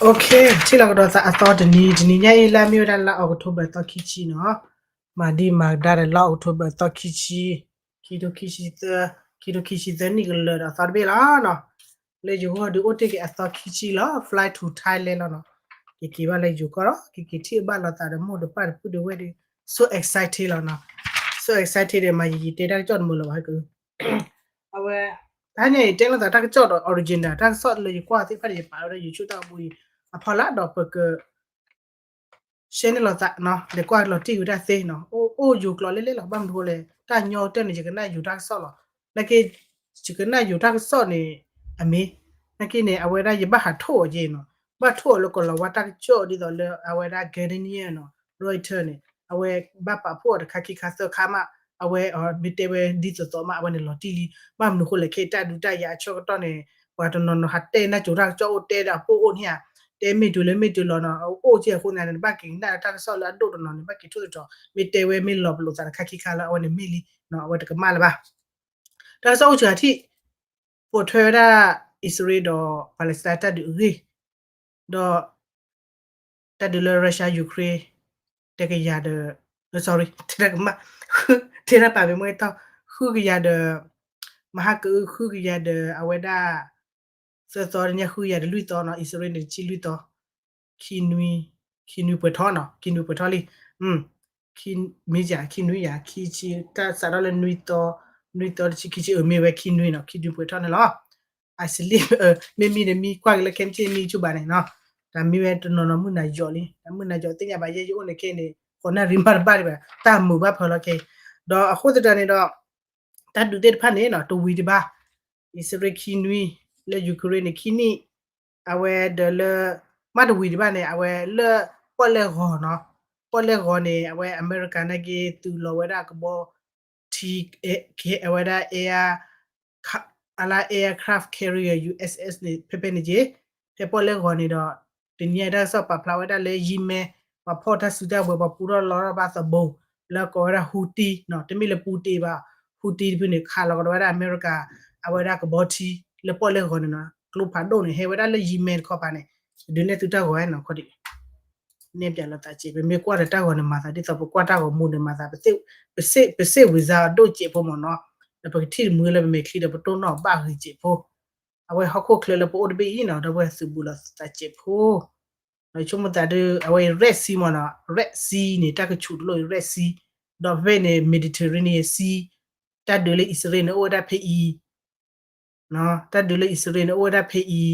Okay, ထံၣ်လီၤကဒီးသးအသီတနံၤ, တနံၤညါအံၤလၢအမ့ၢ်ဝဲဒၣ်လါ October သီခံဆံနီၤ, မၤဒံးမၤဒါဒီးလါ October သီခံဆံ, ခံထိခံဆံသၢ, ခံထိခံဆံသၢနံၣ်ကလၢာ်ဒီးအသီတဘ့ၣ်လီၤနီၤ. လၢယဂီၢ်ဒုးအိၣ်တ့ၢ်က့ၤအသီခံဆံလီၤ, fly to Thailand လီၤနီၤ. ကက့ၤဘၣ်လၢယိၤကီၢ်လီၤ, ကက့ၤထံၣ်အဘၣ်လိာ်သးဒီးမိၢ်ဒီးပၢ်ဒီးပုၢ်ဒီးဝဲၢ်ဒီး so excited လီၤနီၤ. So excited ဒီးမၤယံာ်ယံာ်တဲတၢ်ကစီၣ်တမုာ်လၢၤဘၣ်ဟဲက အဝဲ တဟါညါအံၤတဲလိာ်သးတၢ်ကစီၣ်ဒီး original တၢ်ကစီၣ်လၢယကွၢ်သ့ၣ်တဖၣ်န့ၣ် ယပာ်ဝဲဒၣ် YouTube တၢ်ကပူၤအံၤ အဖီလာ်ဒီးပက share န့ၢ်လိာ်သးနီၤ, လဲၤကွၢ်လီၤတံၢ်ဝဲဒၣ်သ့နီၤ, အိၣ်ယိၤကျိာ်လဲၣ်လဲၣ်လီၤ, ဘၣ်မနုၤဃိလဲၣ် တၢ်ညီတၢ်န့ၣ် ယကနၣ်ယိၤတၢ်ကစီၣ်လီၤ. နာ်က့ ယကနၣ်ယိၤတၢ်ကစီၣ်န့ၣ် အမ့ၢ် နာ်က့န့ၣ် အဝဲဒၣ်ယဘၣ်ဟးထိၣ်အီၤက့နီၤ, ဘၣ်ထိၣ်အီၤလၢကလီၤဝါတၢ်ကစီၣ်ဒ်သိးလၢအဝဲဒၣ် Guardian နီၤ, Reuters န့ၣ် အဝဲဘၣ်ပာ်ဖှိၣ်အီၤတခါခံခါသၢခါမး, အဝဲမ့ၢ်တဲဝဲဒ်သိးသိးမး အဝဲန့ၣ်လီၤတံၢ်လံ, ဘၣ်မနုၤဃိလဲၣ် ခဲအံၤတၢ်ဒုးတၢ်ယၤအဆၢကတီၢ်န့ၣ် ပှၤတနီၤနီၤဟးတဲနၢ်ကၠိၤတၢ်ကစီၣ်အိၣ်တဲဒီးအပိၢ်အိၣ်န့ၣ်ဧါ, တဲမ့ၢ်တုၤလၢမ့ၢ်တုၤလီၤနီၤ, အိၣ်က့အဃိန့ၣ် နဘၣ်က့ၤကနၣ်တၢ်ကစီၣ်လၢအဒိၣ်တနီၤန့ၣ် ဘၣ်က့ၤထိၣ်သတြီၤ, မ့ၢ်တဲဝဲမ့ၢ်လီၤပလိာ်သးတခါခံခါလၢအဝဲန့ၣ်မ့ၢ်လံ, အဝဲတကမၣ်လၢၤဘၣ်. တၢ်ကစီၣ်အိၣ်ဆူၣ်ထံၣ် ပိာ်ထွဲဝဲဒၣ် အံၣ်စရ့လးဒီး Palestine တၢ်ဒုးအဂ့ၢ်, ဒီး တၢ်ဒုးလၢ Russia Ukraine တကယၤဒီး sorry တဲတၢ်ကမၣ်, တဲတၢ်ပာ်မ့ၢ်မ့ၢ်တီၢ် ဃုကယၤဒီး မဟါကအု ဃုကယၤဒီး အဝဲဒၣ် သၢသီတနံၤ ဃုကယၤဒီးလွံၢ်သီနီၤ, အံၣ်စရ့လးန့ၣ်တဆံလွံၢ်သီ, ခံနွံ, ခံနွံပှဲၤထီၣ်နီၤ, ခံနွံပှဲၤထီၣ်လံ, မ့ၢ်ယၤ ခံနွံယၤ ခံဆံ တၢ်စးထီၣ်လၢနွံသီ, နွံသီတဆံခံဆံ အၢ မ့ၢ်ဝဲခံနွံနီၤ, ခံနွံပှဲၤထီၣ်န့ၣ်လီၤ. I sleep မ့မံဒီးမံကွၢ်က့ၤလၢခဲမုၢ်ဆ့ၣ်မံဆူၣ်ဘၣ်န့ၣ်နီၤ, တၢ်မံဝဲတနီၤနီၤမုၢ်နၤယီၤလံ, တၢ်မုၢ်နၤယီၤသ့ၣ်ညါဘၣ် ယဲယအိၣ်န့ၣ်ခဲအံၤန့ၣ် ဃိးနၣ်ရံၣ်မးတဘၣ်ဒံးဘၣ်, တၢ်မုာ်ဘၣ်ဖၢလီၤခဲအံၤ, ဒီးအဃိသတးန့ၣ်ဒီး တၢ်ဒုးသ့ၣ်တဖၣ်န့ၣ်နီၤ တဝံၤတဘၣ်, အံၣ်စရ့လးခံနွံ, လၢ Ukraine န့ၣ်ခံနံၣ်, အဝဲဒီးလၢ မ့ၢ်တဝံၤတဘၣ်န့ၣ် အဝဲလၢ ပီၣ်လဲၣ်ဂီၤနီၤ, ပီၣ်လဲၣ်ဂီၤန့ၣ် အဝဲအမဲရကၤနာ်က့သုးလီၤဝဲဒၣ်ကဘီထံ အဝဲဒၣ် air အလါ aircraft carrier U S S န့ၣ် ဖဲဖဲန့ၣ်က့, ဖဲပီၣ်လဲၣ်ဂီၤန့ၣ်ဒီး တနံၤညါတၢ်ကစီၣ်ပာ်ဖျါဝဲဒၣ်လၢ ယံမဲ ပှၤဖီၣ်တၢ်စုတၢ်ဝဲၤ ပှၤပူထီၣ်လီထီၣ်ဘၣ်သဘိ, လၢကိးဝဲဒၣ် Houthi နီၤ, တမ့ၢ်လၢ Putin ဘၣ်, Houthi တဖုန့ၣ် ခးလီၤကဒီးဝဲဒၣ်အမဲရကၤ အဝဲဒၣ်ကဘီထံ လၢပီၣ်လဲၣ်ဂီၤန့ၣ်နီၤ, ကျိဖးဒိၣ်န့ၣ် ဟဲဝဲဒၣ်လၢယံမဲတခီပၤန့ၣ်, ဒုးနဲၣ်သုတၢ်ဂီၤဝဲနီၤခီဒံး နဲၣ်ပၠးလိာ်သးစ့ၢ်, ပမ့ၢ်ကွၢ်ဒီးတၢ်ဂီၤန့ၣ်မၤသးဒ်သိး ပကွၢ်တၢ်ဂီၤမူန့ၣ်မၤသး ပစ့ၣ်ဝံၤစါအဒိၣ်စဲးဖိမ့ၢ်နီၤ, ဒီးပကထံၣ်တမူလၢပမဲာ်ချံဒီးပတိၢ်နီၣ်ဘၣ်ဂ့ၤစဲးဖိ, အဝဲဟီၣ်ခိၣ်ချၢလၢပအိၣ်တဘ့ၣ်အံၤနီၤ ဒီပုၢ်ဝဲၢ်သုးဘူးလီၤသးစဲးဖိ, ဒီးဆိကမိၣ်သးဒုး အဝဲ Red Sea မ့ၢ်နီၤ, Red Sea န့ၣ် တၢ်ကဆူးတလိၣ် Red Sea, ဒီးဖဲန့ၣ် Mediterranean Sea, တၢ်ဒုးလၢအံၣ်စရ့လးန့ၣ်အိၣ်ဝဲဒၣ်ဖဲအံၤ တၢ်ဒုးလၢအံၣ်စရ့လးန့ၣ် အိၣ်ဝဲဒၣ်ဖဲအံၤ,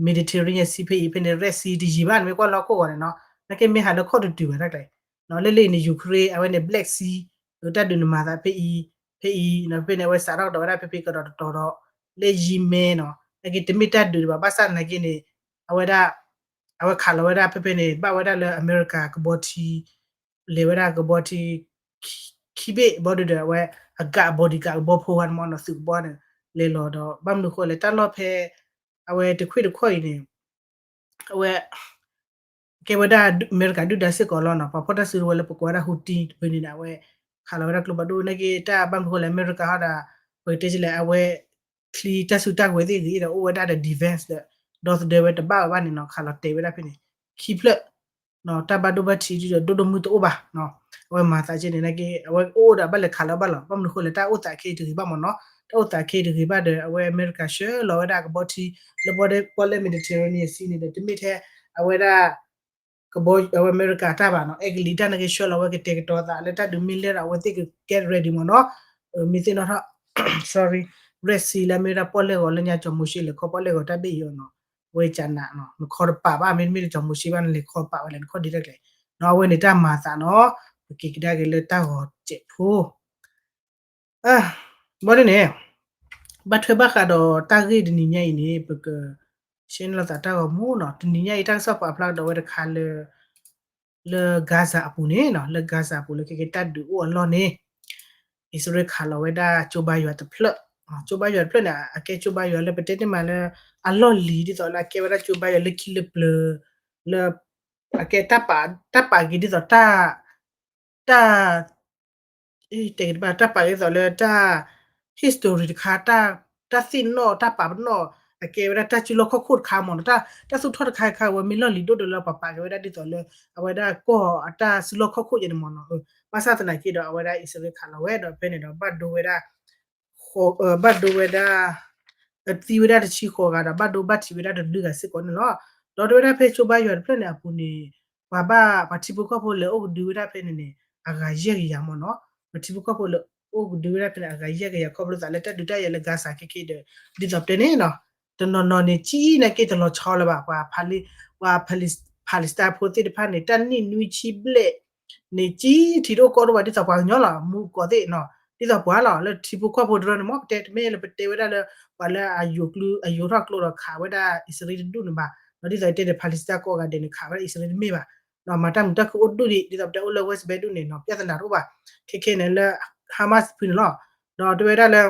Mediterranean Sea ဖဲအံၤ, ဖဲန့ၣ် Red Sea တယံာ်ဘၣ်န့ၣ် မ့ၢ်ကွၢ်လၢဟီၣ်ခိၣ်ဂီၤန့ၣ်နီၤ, နာ်က့မ့ၢ်ဟးလၢခီၣ်တတုၤဘၣ်တၢ်ကျဲ, လၢလၢအံၤန့ၣ် Ukraine အဝဲန့ၣ် Black Sea, တၢ်ဒုးန့ၣ်မၤသးဖဲအံၤ, ဖဲအံၤ, ဖဲန့ၣ် အဝဲစးထီၣ်ကဒီးဝဲဒၣ်ဖဲဖဲကဒီးတတီၤဒီး, လၢယံမဲနီၤ, နာ်က့တမ့ၢ်တၢ်ဒုးဘၣ် ဘၣ်ဆၣ်နာ်က့န့ၣ်, အဝဲဒၣ် အဝဲခးလီၤဝဲဒၣ်ဖဲဖဲန့ၣ် ဘၣ်ဝဲဒၣ်လၢအမဲရကၤကဘီထံ လဲၤဝဲဒၣ်ကဘီထံ ခံဘ့ၣ်ဘီဒုဒီး အဝဲအကး bodyguard ကဘီဖိဟါန့ၣ်မ့ၢ်နီၤ သုးကဘီန့ၣ် လဲၤလီၤဒီး ဘၣ်မနုၤဃိလဲၣ် တၢ်လီၢ်ဖဲ အဝဲတခွံၣ်တခီၣ်အံၤန့ၣ် အဝဲ ကဲဝဲဒၣ်အမဲရကၤဒုၣ်ဒါစ့ၢ်ကီးလီၤနီၤ ပှၤဖီၣ်တၢ်စုကဝဲၤလၢပကိးဝဲဒၣ် Houthi တဖုန့ၣ်ဒီး အဝဲ ခးလီၤဝဲဒၣ်ကျိဖးဒိၣ် နာ်က့တၢ်ဘၣ်မနုၤဃိလဲၣ် အမဲရကၤဟီဒီး ပကတဲကလဲၣ် အဝဲ ချံတၢ်စုတၢ်ကဝဲၤသ့ၣ်ဂ့ၤဒီး အိၣ်ဝဲဒၣ်ဒီး defense ဒီး ဒီသဒၢဝဲတဘၣ်ဝဲဘၣ်န့ၣ်နီၤ ခးလီၤတဲာ်ဝဲဒၣ်ဖဲန့ၣ် ခံဖျၢၣ် တၢ်ဘၣ်ဒိဘၣ်ထံးဒ်ဒီး ဒိၣ်ဒိၣ်မုၢ်တအိၣ်ဘၣ်နီၤ အဝဲမၤသးကဲန့ၣ် နာ်က့ အဝဲအိၣ်ဒီးဘၣ်လဲၤခးလီၤဘၣ်လီၤ ဘၣ်မနုၤဃိလဲၣ် တၢ်အိၣ်သးခဲအံၤတဂ့ၤဘၣ်မ့ၢ်နီၤ တၢ်အိၣ်သးခဲအံၤတဂ့ၤဘၣ်ဒီး အဝဲအမဲရကၤဆှၢလီၤဝဲဒၣ်ကဘီထံ လၢပီၣ်လဲၣ် Mediterranean Sea န့ၣ်ဒီး တမ့ၢ်ထဲ အဝဲဒၣ် ကဘီ အဝဲအမဲရကၤတၢ်ဘၣ်နီၤ အဲကလံးတၢ်နာ်က့ဆှၢလီၤဝဲကတဲာ်ကတီၤသးလၢတၢ်ဒုးမ့ၢ်လဲၢ်ဒီး အဝဲသ့ၣ်က get ready မ့ၢ်နီၤ မ့ၢ်သ့ၣ်နီၣ်ထီၣ် sorry Red Sea လၢအမ့ၢ်ဝဲဒၣ်ပီၣ်လဲၣ်ဂီၤလၢညါကၠီၤမိၤၡ့လဲၤခီပီၣ်လဲၣ်ဂီၤတၢ်ဘ့ၣ်အံၤအီၤနီၤ အဝဲကနးနီၤ နခီတပာ်ဘၣ် မ့တမ့ၢ်လၢကၠီၤမိၤၡ့ဘၣ် နလဲၤခီပာ်ဝဲလဲၣ် နခီဒ်တၢ်ကျဲၤနီၤ အဝဲန့ၣ်တၢ်မၤသးနီၤ ပက့ၤကဒါက့ၤလၢတၢ်ဂီၤစဲးဖိ ဘၣ်ဒ်န့ၣ် ဘၣ်ထွဲဘၣ်ဃးဒီးတၢ်ဂ့ၢ်တနံၤညါအံၤန့ၣ် ပက share န့ၢ်လိာ်သးတၢ်ဂီၤမူနီၤ တနံၤညါအံၤတၢ်ကစီၣ်ပာ်ဖျါကဒီးဝဲတခါလၢ လၢ Gaza အပူၤန့ၣ်နီၤ လၢ Gaza အပူၤလၢခဲကဲတၢ်ဒုးအိၣ်အလီၢ်န့ၣ် အံၣ်စရ့လးခးလီၤဝဲဒၣ်ကၠိဘါယွၤတဖျၢၣ် ကၠိဘါယွၤတဖျၢၣ်န့ၣ် အကဲကၠိဘါယွၤလၢပတဲတ့ၢ်မးလၢ အလီၢ်လံၤဒ်သိးလၢအကဲဝဲဒၣ်ကၠိဘါယွၤလၢခံလၢပျၢၤ လၢ အကဲတၢ်ပာ် တၢ်ပာ်က့ၤဒ်သိးတၢ် တၢ် တဲက့ၤတဘၣ် တၢ်ပာ်က့ၤဒ်သိးလၢတၢ် history တခါ တၢ်သ့ၣ်နီၣ် တၢ်ပာ်ပနီၣ် အကဲဝဲဒၣ်တၢ်စုလီၢ်ခီၣ်ခိၣ်တခါမ့ၢ်နီၤ, တၢ်သူၣ်ထီၣ်တခါခါဝဲမ့ၢ်လီၢ်လံၤဒိၣ်ဒီးလၢပှၤပာ်က့ၤဝဲဒၣ်ဒ်သိးလၢ အဝဲဒၣ်ကီၢ်အတၢ်စုလီၢ်ခီၣ်ခိၣ်ယဲန့ၣ်မ့ၢ်နီၤ, ဘၣ်ဆၣ်သနာ်က့ဒီး အဝဲဒၣ်အံၣ်စရ့လးခးလီၤဝဲဒီးဖဲန့ၣ်ဒီး ဘၣ်ဒိဝဲဒၣ် ဘၣ်ဒိဝဲဒၣ် သံဝဲဒၣ်တဆံဃိးဂၤဒီး ဘၣ်ဒိဘၣ်ထံးဝဲဒၣ်တဘျုးဂၤစ့ၢ်ကီးန့ၣ်လီၤ. ဒီးတဲဝဲဒၣ်ဖဲကၠိဘါယွၤတဖျၢၣ်န့ၣ်အပူၤန့ၣ် ပှၤဘၣ်ပှၤထံဖိကီၢ်ဖိလဲၤအိၣ်ကဒုဝဲဒၣ်ဖဲန့ၣ်န့ၣ် အဂၤယဲၢ်ကယၤမ့ၢ်နီၤ, ပှၤထံဖိကီၢ်ဖိလဲၤအိၣ်ကဒုဝဲဒၣ်ဖဲန့ၣ် အဂၤယဲၢ်ကယၤ ခီဖျိသးလၢတၢ်ဒုးတၢ်ယၤလၢ Gaza ခဲခဲဒီး ဒ်သိးပတဲန့ၣ်နီၤ, တနီၤနီၤန့ၣ် ကံနာ်က့တလီၤဆီလၢၤဘၣ်, ပှၤ Palestine ဖိသ့ၣ်တဖၣ်န့ၣ် တၢ်နံၣ်နွံဆံဘျဲၣ် န့ၣ် ကံထံးတအိၣ်ကီးတအိၣ်ဘၣ် ဒ်သိးပှၤကညီလီၤ မူကိးသ့ၣ်နီၤ, ဒ်သိးပှၤလီၤ လၢထံဖိကီၢ်ဖိတရၢန့ၣ် မ့ၢ်ပတဲတမ့ၢ်လၢပတဲဝဲဒၣ်လၢ ပှၤလၢအယိၤကျိ အယိၤထီၣ်ကျိဒီးခးဝဲဒၣ်အံၣ်စရ့လးတဒူၣ်န့ၣ်ဘၣ်, ဒီးဒ်သိးတဲန့ၣ် Palestine ကိးဂၤဒဲးန့ၣ် ခးဝဲဒၣ်အံၣ်စရ့လးတမ့ၢ်ဘၣ်, ဒီးမၤတၢ်မုာ်တၢ်ခုၣ်အိၣ်ဒူၣ်ဒံး ဒ်သိးပတဲအိၣ်လၢ West Bank ဒူၣ်န့ၣ်နီၤ ပြဿနာတအိၣ်ဘၣ်, ခဲခဲန့ၣ်လၢ Hamas ဖုန့ၣ်လီၤ, ဒီးတဲဝဲဒၣ်လၢ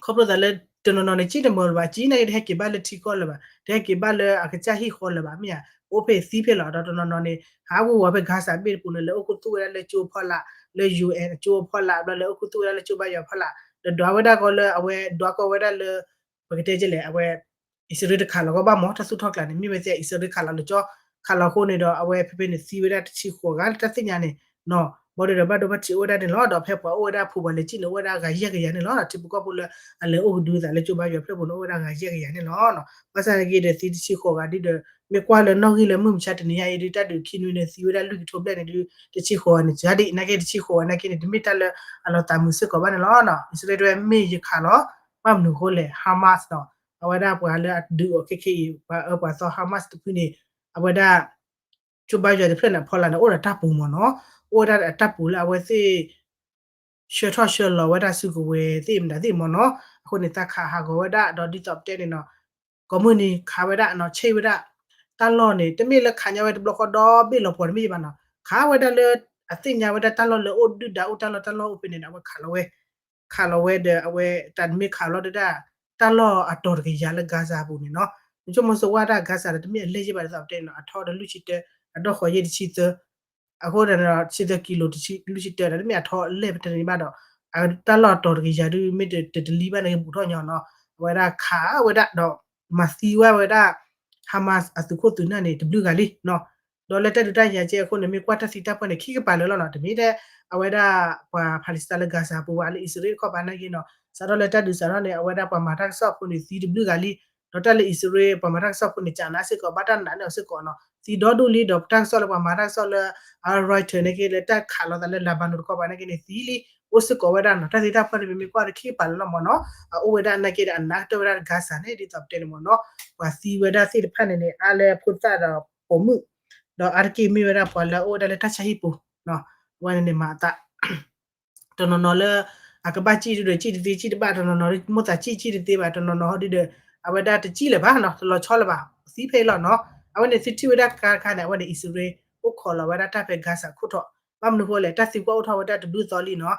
ခီဖျိသးလၢ တနီၤနီၤန့ၣ် ကံတမၢလၢၤဘၣ် ကံနာ်က့တဟဲက့ၤဘၣ်လၢထံကီၢ်လၢၤဘၣ် တဟဲက့ၤဘၣ်လၢအကစၢ်ဟံၣ်ဃီလၢၤဘၣ် မ့ၢ်ဧါ, အိၣ်ဖဲသံဖဲလီၤ, ဒီးတနီၤနီၤန့ၣ် ဟးဝ့ၤဝီၤဖဲ Gaza ဘ့ၣ်တပူၤန့ၣ် လဲၤအိၣ်ခူသူၣ်ဝဲဒၣ်လၢကၠိအဖီလာ် လၢ UN အကၠိအဖီလာ် ဘျီလဲၤအိၣ်ခူသူၣ်ဝဲဒၣ်လၢကၠိဘါယွၤအဖီလာ် ဒီးဒွးဝဲဒၣ်ကီးလၢအဝဲဒွးကီးဝဲဒၣ်လၢ ပကတဲကလဲၣ် အဝဲ အံၣ်စရ့လးတခးလီၤကီးဘၣ်မ့ၢ် တၢ်သူၣ်ထီၣ်ကျါန့ၣ် မ့ၢ်ဝဲသ့ၣ်အံၣ်စရ့လးခးလီၤလၢကၠီ ခးလီၤအဃိန့ၣ်ဒီး အဝဲဖဲဖဲန့ၣ်သံဝဲဒၣ်တဆံဃိးဂၤလၢတၢ်သ့ၣ်ညါန့ၣ်နီၤ, ဘၣ်ဒီးဘၣ်ဒိဘၣ်ထံးအိၣ်ဝဲဒၣ်န့ၣ်လီၤ, ဒီးဖဲပှၤအိၣ်ဝဲဒၣ်ဖိပှၤလဲၤစံၣ်န့ၣ် အိၣ်ဝဲဒၣ်ဂၤယဲၢ်ကယၤန့ၣ်လီၤ, ထံဖိကီၢ်ဖိလၢအလဲၤအိၣ်ကဒုသးလၢကၠိဘါယွၤဖျၢၣ်ပူၤန့ၣ် အိၣ်ဝဲဒၣ်ဂၤယဲၢ်ကယၤန့ၣ်လီၤ, ဘၣ်ဆၣ်နာ်က့ဒီးသံတဆံဃိးဂၤဒ်ဒီး မ့ၢ်ကွၢ်လၢနီၣ်ဂံၢ်လၢမုၢ်မဆါတနံၤညါအံၤဒ် တၢ်ဒုးခံနွံန့ၣ် သံဝဲဒၣ်လွံၢ်ကထိဘျဲၣ်န့ၣ်ဒ် တဆံဃိးဂၤန့ၣ် စှၤဒံး နာ်က့တဆံဃိးဂၤနာ်က့န့ၣ် တမ့ၢ်တၢ်လၢအလီၤသးမုာ်စ့ၢ်ကီးဘၣ်န့ၣ်လီၤ, အံၣ်စရ့လးတဲဝဲမ့ၢ်ယခးလီၤ ဘၣ်မနုၤအဃိလဲၣ် Hamas ဒီး အဝဲဒၣ်ပှၤလၢအဒုးအီၤခဲခဲအံၤ ပှၤအၢပှၤသီ Hamas တဖုန့ၣ် အဝဲဒၣ် ကၠိဘါယွၤတဖျၢၣ်န့ၣ် အဖီလာ်န့ၣ် အိၣ်ဒီးတၢ်ပူၤမ့ၢ်နီၤ, အိၣ်ဝဲဒၣ်အတၢ်ပူၤလၢအဝဲသ့ၣ် ဆှၢထီၣ်ဆှၢလီၤဝဲဒၣ်စုကဝဲၤသ့ၣ်မတၤသ့ၣ်မ့ၢ်နီၤ, အဃိန့ၣ် သးခးဟးဂီၤဝဲဒၣ် ဒီးဒ်သိးပတဲန့ၣ်နီၤ, ကိးမုၢ်နံၤခးဝဲဒၣ်နီၤ ဆဲးဝဲဒၣ် တၢ်လီၢ်န့ၣ် တမ့ၢ်လၢခးညါဝဲတဘျီဃီဒီဘ့ၣ်လီၤပှီၤတမ့ၢ်ဘၣ်နီၤ, ခးဝဲဒၣ်လၢ အသ့ၣ်ညါဝဲဒၣ်တၢ်လီၢ်လၢအိၣ်ဒုၣ်ဒါအိၣ် တၢ်လီၢ်တၢ်လီၢ်အိၣ်ဖဲန့ၣ် အဝဲခးလီၤဝဲ ခးလီၤဝဲဒီးအဝဲတၢ်တမ့ၢ်ခးလီၤဒၣ် တၢ်လီၢ်အတီၤတကယၤလၢ Gaza ပူၤန့ၣ်နီၤ, နဆိကမိၣ်ဆိဝဲဒၣ် Gaza ဒီးတမ့ၢ်အလဲၢ်ယဲၢ်ဘၣ်ဒ်သိးပတဲန့ၣ်နီၤ, အထီဒီးလွံၢ်ဆံတၢ အဒီၣ်ဃီၤယဲၢ်တဆံသၢ အဃိဒီး ဆံသၢကံလိၤ လွံၢ်ဆံတၢဒီး တမ့ၢ်အထီလဲၢ်ပတန့ၣ်ဘၣ်ဒီး တၢ်လီၢ်အတီၤတကယၤဒုး မ့ၢ်တတလံဘၣ်န့ၣ် ဘူးထီၣ်ညီနီၤ, အဝဲဒၣ်ခးဝဲဒၣ်ဒီး မၤသံဝဲဝဲဒၣ် Hamas အသုးခိၣ်သုးနၢ်န့ၣ် တဘျုးဂၤလံနီၤ, ဒီးလၢတၢ်ဒုးတၢ်ယၤကဲအဃိန့ၣ် မ့ၢ်ကွၢ်တၢ်သံတၢ်ပှၢ်န့ၣ် ခံကပၤလၢာ်လီၤနီၤ, တမ့ၢ်ထဲ အဝဲဒၣ်ပှၤ Palestine လၢ Gaza ပူၤဘၣ် လၢအံၣ်စရ့လးတခီပၤနာ်က့နီၤ, စးထီၣ်လၢတၢ်ဒုးစးထီၣ်န့ၣ် အဝဲဒၣ်ပှၤမၤတၢ်ကစီၣ်ဖိန့ၣ် သံတဘျုးဂၤလံ ဒီးတၢ်လၢအံၣ်စရ့လး ပှၤမၤတၢ်ကစီၣ်ဖိန့ၣ် ကးနးစ့ၢ်ကီး ဘၣ်တၢ်နာ်န့ၢ်အီၤစ့ၢ်ကီးနီၤ, သံဒီဒူၣ်လံ ဒီးတၢ်ကစီၣ်လၢပှၤမၤတၢ်ကစီၣ်လၢ Reuters နာ်က့ လၢတၢ်ခးလီၤသးလၢ Lebanon တခီပၤနာ်က့န့ၣ် သံလံ အိၣ်စ့ၢ်ကီးဝဲဒၣ်နီၤ, တၢ်သံတၢ်ပှၢ်န့ၣ် မ့မ့ၢ်ကွၢ်ဒီးခံကပၤလၢာ်လီၤမ့ၢ်နီၤ, အအိၣ်ဝဲဒၣ်နာ်က့ဒီး အနာ်ကတၢၢ်ဝဲဒၣ် Gaza န့ၣ် ဒ်သိးပတဲန့ၣ်မ့ၢ်နီၤ, ပှၤသံဝဲဒၣ်သ့ၣ်တဖၣ်န့ၣ်န့ၣ် အါလၢဖိသၣ်ဒီးပိာ်မုၣ်, ဒီးအါတက့ၢ်မ့ၢ်ဝဲဒၣ်ပှၤလၢအအိၣ်ဝဲဒၣ်လၢတၢ်ဆါဟံၣ်ပူၤ, အဝဲန့ၣ်န့ၣ်မၤအသး တနီၤနီၤလၢ အကဘၣ်စံၣ်ဒုဒီး စံၣ်တသ့စံၣ်တဘၣ်, တနီၤနီၤဒုး မိၣ်သးစံၣ်စံၣ်တသ့ဘၣ်, တနီၤနီၤဟီဒုဒီး အဝဲဒၣ်တစံၣ်လၢၤဘၣ်နီၤ, တလီၤဆီလၢၤဘၣ်, သံဖဲအံၤလီၤနီၤ, အဝဲန့ၣ်သုထံၣ်ဝဲဒၣ်ခါတခါန့ၣ် အဝဲန့ၣ် အံၣ်စရ့လး အိၣ်ခိးလီၤဝဲဒၣ်တၢ်ဖဲ Gaza ခိၣ်ထီၣ်, ဘၣ်မနုၤဃိလဲၣ် တၢ်သံကွၢ်အိၣ်ထီၣ်ဝဲဒၣ်တဘျုးသီလံနီၤ,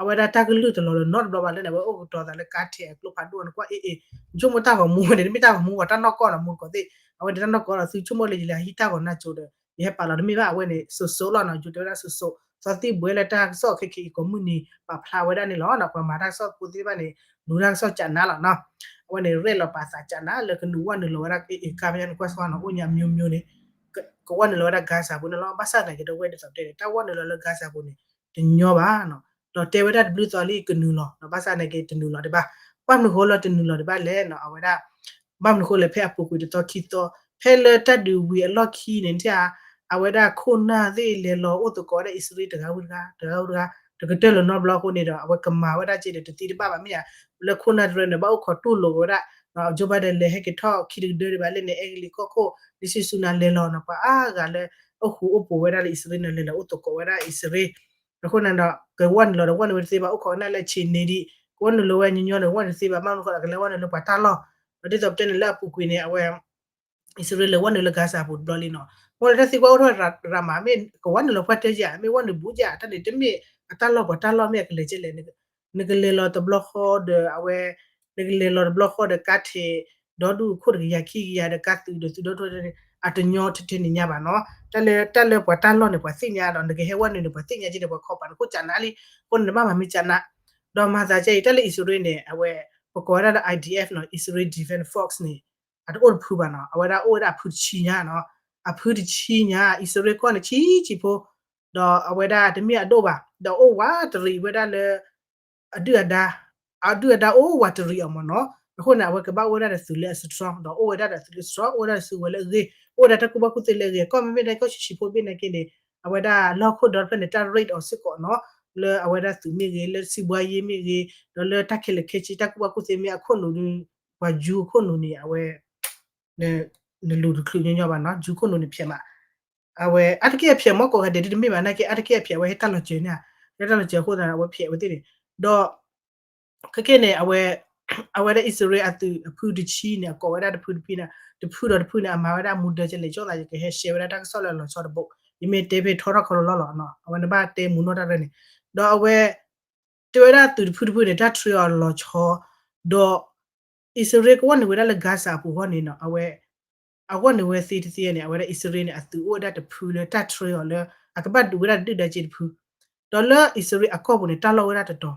အဝဲဒၣ်တၢ်ကလုၢ်တလီၤလၢၤနီတဘျီဘၣ်လၢန့ၣ် အဝဲအိၣ်ကတီၤသးလၢကါထဲးအကျိဖးဒိၣ်န့ၣ် ကွၢ်အ့ၣ်အ့ၣ်, နဆိကမိၣ်တၢ်ဂီၤမူဝဲန့ၣ် တမ့ၢ်တၢ်ဂီၤမူဝဲ တၢ်နီၢ်ကီၢ်လီၤ မူတကိးသ့ၣ်, အဝဲန့ၣ်တၢ်နီၢ်ကီၢ်လီၤ သုဆိကမိၣ်လၢယလဲၤဟံးတၢ်ဂီၤနၢ်ကၠိဒီး ယဟဲပာ်လီၤတမ့ၢ်ဘၣ်, အဝဲန့ၣ် စိၤစိၤလီၤနီၤ, ယိၤတဲဝဲဒၣ်စိၤစိၤ, သီသံၣ်ဘှဲလၢတၢ်ကစီၣ်ခဲခဲအံၤ ကိးမုၢ်နံၤ ပာ်ဖျါဝဲဒၣ်န့ၣ်လီၤ, ပှၤမၤတၢ်ကစီၣ်ဖိသ့ၣ်တဖၣ်န့ၣ် လူၤတၢ်ကစီၣ်ကးနးလီၤနီၤ, အဝဲန့ၣ် ရဲၣ်လီၤပာ်သးကးနး လၢကနုာ်ဝဲနုာ်လီၤဝဲဒၣ် အ့ၣ်အ့ၣ် ကါဖဲညါန့ၣ် ကွၢ်စ့ၢ်ကီးနီၤ အိၣ်ညါ မျိုးမျိုး န့ၣ် ကဝဲနုာ်လီၤဝဲဒၣ် Gaza ပူၤန့ၣ်လီၤ, ဘၣ်ဆၣ်သနာ်က့ဒီးဝဲဒ်သိးပတဲန့ၣ် တၢ်ဝဲနုာ်လီၤလၢ Gaza ပူၤန့ၣ် တညီဘၣ်နီၤ, ဒီးတဲဝဲဒၣ်တဘျုးသီလံကနုာ်လီၤ, ဘၣ်ဆၣ်သနာ်က့တနုာ်လီၤဒံးဘၣ်, ဘၣ်မနုၤဃိလၢတနုာ်လီၤဒံးဘၣ်လဲၣ်နီၤ, အဝဲဒၣ် ဘၣ်မနုၤဃိလဲၣ် ဖဲအပူၤကွံာ်တသီခံသီ, ဖဲလၢတၢ်ဒုးဝံၤအလီၢ်ခံန့ၣ် ထံၣ်ဧါ, အဝဲဒၣ်ခိၣ်နၢ်သ့ၣ်လဲၤလီၤအိၣ်သကိးဝဲဒၣ်အံၣ်စရ့လးတဂၤဝံၤတဂၤ တဂၤဝံၤတဂၤ တကတၢၢ်လၢၤနီတဘျီအဃိန့ၣ်ဒီး အဝဲကမၤဝဲဒၣ်က့ဒီးတသံတဘၣ်ဘၣ်မ့ၢ်ဧါ, လၢခိၣ်နၢ်တရၢန့ၣ် ဘၣ်အိၣ်ခိးတူၢ်လိာ်ဝဲဒၣ်, Joe Biden လဲၤဟဲက့ၤထီၣ်ခံတကဒၢဒံးဘၣ်လၢန့ၣ် အဲကလံးကီၢ်ခိၣ် လံာ်စံစူနၤလဲၤလီၤနီၤ, ပှၤအါဂၤလၢ အိၣ်ဃူအိၣ်ဖိးဝဲဒၣ်လၢအံၣ်စရ့လးန့ၣ် လဲၤလီၤအိၣ်သကိးဝဲဒၣ်အံၣ်စရ့လး အဃိန့ၣ်ဒီး ကဝဲနုာ်လီၤဒီးဝဲနုာ်ဝဲတသ့ဘၣ်, အိၣ်ခိးဝဲဒၣ်လၢအဆံးန့ၣ်ဒံး, ကဝဲနုာ်လီၤဝဲညီညီန့ၣ် ဝဲနုာ်တသ့ဘၣ်, ဘၣ်မနုၤဃိဒီး ကလဲၤဝဲနုာ်လၢပှၤတၢ်လီၢ်, ဒီးဒ်သိးပတဲန့ၣ်လၢအပူၤကွံာ်န့ၣ် အဝဲ အံၣ်စရ့လးလဲၤဝဲနုာ်လၢ Gaza ပူၤတဘျီလံနီၤ, မ့ၢ်လၢတၢ်သံကွၢ်အိၣ်ထီၣ်ရၤမး မ့ၢ်ကဝဲနုာ်လီၤပှၢ်တၢၢ်ယၤ မ့ၢ်ဝဲနုာ်ဘူးယၤ တၢ်န့ၣ် တမ့ၢ်အတၢ်လီၢ်ပှၤတၢ်လီၢ် မ့ၢ်အကလဲၤကဲလဲၣ်, နကလဲၤလီၤတဘျီဃီဒီးအဝဲ နကလဲၤလီၤတဘျီဃီဒီးကါထဲး ဒီဒူၣ်ခိၣ်တကယၤခံကယၤဒီးကါသုးဒီးသုးဒီဒူၣ် အတညီထဲထဲန့ၣ်ညါဘၣ်နီၤ, တၢ်လၢ တၢ်လၢပှၤတၢ်လီၢ်န့ၣ် ပှၤသ့ၣ်ညါဒီး နကဟဲဝဲနုာ်န့ၣ် ပှၤသ့ၣ်ညါက့ဒီး ပှၤခီပၤန့ၣ် ခိၣ်ကးနးလံ, အဃိန့ၣ် နဘၣ်မၤမ့ၢ်ကးနး, ဒီးမၤသးကဲအံၤ တၢ်လၢအံၣ်စရ့လးန့ၣ် အဝဲ ပကိးဝဲဒၣ်လၢ I D F နီၤ Israel Defense Force န့ၣ် အတအိၣ်တဖုဘၣ်နီၤ အဝဲဒၣ်အိၣ်ဝဲဒၣ်အဖုတဆံညါနီၤ အဖုတဆံညါ အံၣ်စရ့လးကီၢ်န့ၣ်ဆံးဆံးဖိ ဒီးအဝဲဒၣ်တမ့ၢ်အဒိၣ်ဘၣ် ဒီးအိၣ်ဝးတရံးဝဲဒၣ်လၢ အဒုၣ်အဒါ အဒုၣ်အဒါအိၣ်ဝးတရံးအီၤမ့ၢ်နီၤ အဃိန့ၣ် အဝဲကဘၣ်အိၣ်ဝဲဒၣ်ဒီးသုးလၢအ strong ဒီးအိၣ်ဝဲဒၣ်ဒီးသုးလၢ strong အိၣ်ဝဲဒၣ်ဒီးသုးဝဲလၢအဂ့ၤ အိၣ်ဝဲဒၣ်တၢ်ကူၣ်ဘၣ်ကူၣ်သ့လၢအဂ့ၤ ကီၢ်မ့မ့ၢ်ဒၣ်ကီၢ်ဆံးဆံးဖိဘ့ၣ်နာ်က့န့ၣ် အဝဲဒၣ်လီၢ်ခိၣ်ဒီတဖျၢၣ်န့ၣ် တၢ် raid အီၤစ့ၢ်ကီးနီၤ လၢအဝဲဒၣ်သုးမ့ၢ်ဂ့ၤ လၢစံးဘှါယ့မ့ၢ်ဂ့ၤ ဒီးလၢတၢ်ခဲလၢာ်ခဲဆ့ တၢ်ကူၣ်ဘၣ်ကူၣ်သ့မ့ၢ်အခိၣ်နူာ်ဒီး ပှၤယူၤအခိၣ်နူာ်န့ၣ် အဝဲ နလူၤတချုးညီညီဘၣ်နီၤ ယူၤခိၣ်နူာ်န့ၣ်ဖျဲးမး အဝဲ အါတက့ၢ်အဖျဲးမ့ၢ်ကိးဂၤဒဲးဒ်တမ့ၢ်ဘၣ်နာ်က့ အါတက့ၢ်အဖျဲးအဝဲဟဲတၢ်လီၤစၢၤန့ၣ် ဟဲတၢ်လီၤစၢၤအဃိသတးန့ၣ် အဝဲဖျဲးဝဲသ့ၣ်န့ၣ် ဒီး ခဲကဲန့ၣ် အဝဲ အဝဲဒၣ်အံၣ်စရ့လးအသုးအဖုတဆံန့ၣ် အကိးဝဲဒၣ်တဖုတဖုန့ၣ် တဖုဒီးတဖုန့ၣ် အမၤဝဲဒၣ်မူဒၢကလဲာ် ကၠီသးယကဟဲရှဲဝဲဒၣ်တၢ်ကစီၣ်လၢအလီၤဆီတဘိ ယမ့ၢ်တဲဖဲထီထီၣ်ခီလီၤလီၤလီၤနီၤ အဝဲနဘၣ်တဲမူနီၢ်တၢ်ရဲၣ်န့ၣ် ဒီးအဝဲ တဲဝဲဒၣ်သုးတဖုတဖုန့ၣ် တၢ်ထြၢအီၤလီၤဆီ ဒီး အံၣ်စရ့လးကဝီၢ်န့ၣ်ဝဲဒၣ်လၢ Gaza အပူၤအဂီၢ်န့ၣ်နီၤ အဝဲ အဂီၢ်န့ၣ်ဝဲသ့တသ့န့ၣ် အဝဲဒၣ်အံၣ်စရ့လးန့ၣ် အသုးအိၣ်ဝဲဒၣ်တဖုလၢတၢ်ထြၢအီၤလၢ အကဘၣ်ဒုးဝဲဒၣ်ဒုၣ်ဒါက့တဖု ဒီးလၢအံၣ်စရ့လးအကီၢ်ပူၤန့ၣ် တၢ်လီၢ်ဝဲဒၣ်တတီၤ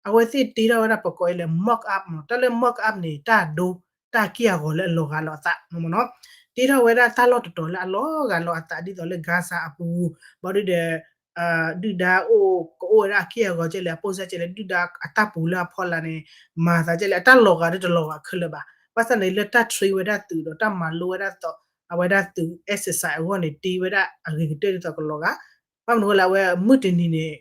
အဝဲသ့ၣ်တ့ထီၣ်ဝဲဒၣ်ပကိးအံၤလၢ mock up မ့ၢ် တၢ်လၢ mock up န့ၣ် တၢ်ဒိ တၢ်က့ၢ်အဂီၤလၢအလီၤဂာ်လီၤအသးမ့ၢ်နီၤ တ့ထီၣ်ဝဲဒၣ်တၢ်လီၢ်တတီၤလၢအလီၤဂာ်လီၤအသးဒ်သိးလၢ Gaza အပူၤ ဘၣ်ဒုးဒီး ဒုၣ်ဒါအိၣ်ကအိၣ်ဝဲဒၣ်အက့ၢ်အဂီၤကဲလဲၣ် အပိၢ်စၢ်ကဲလဲၣ် ဒုၣ်ဒါအတၢ်ပူၤလၢအဖီလာ်န့ၣ် မၤသးကဲလဲၣ် အတၢ်လီၤဂာ်ဒီးတလီၤဂာ်ခဲလၢာ်ဘၣ် ဘၣ်ဆၣ်န့ၣ်လၢတၢ်ထြၢဝဲဒၣ်သုးဒီးတၢ်မၤလိဝဲဒၣ်သိး အဝဲဒၣ်သုး exercise အဂီၢ်န့ၣ် တ့ဝဲဒၣ်အဂ့ၤကတၢၢ်ဒ်သိးကလီၤဂာ် ဘၣ်မနုၤဃိလဲၣ်အဝဲမုၢ်တနံၤန့ၣ်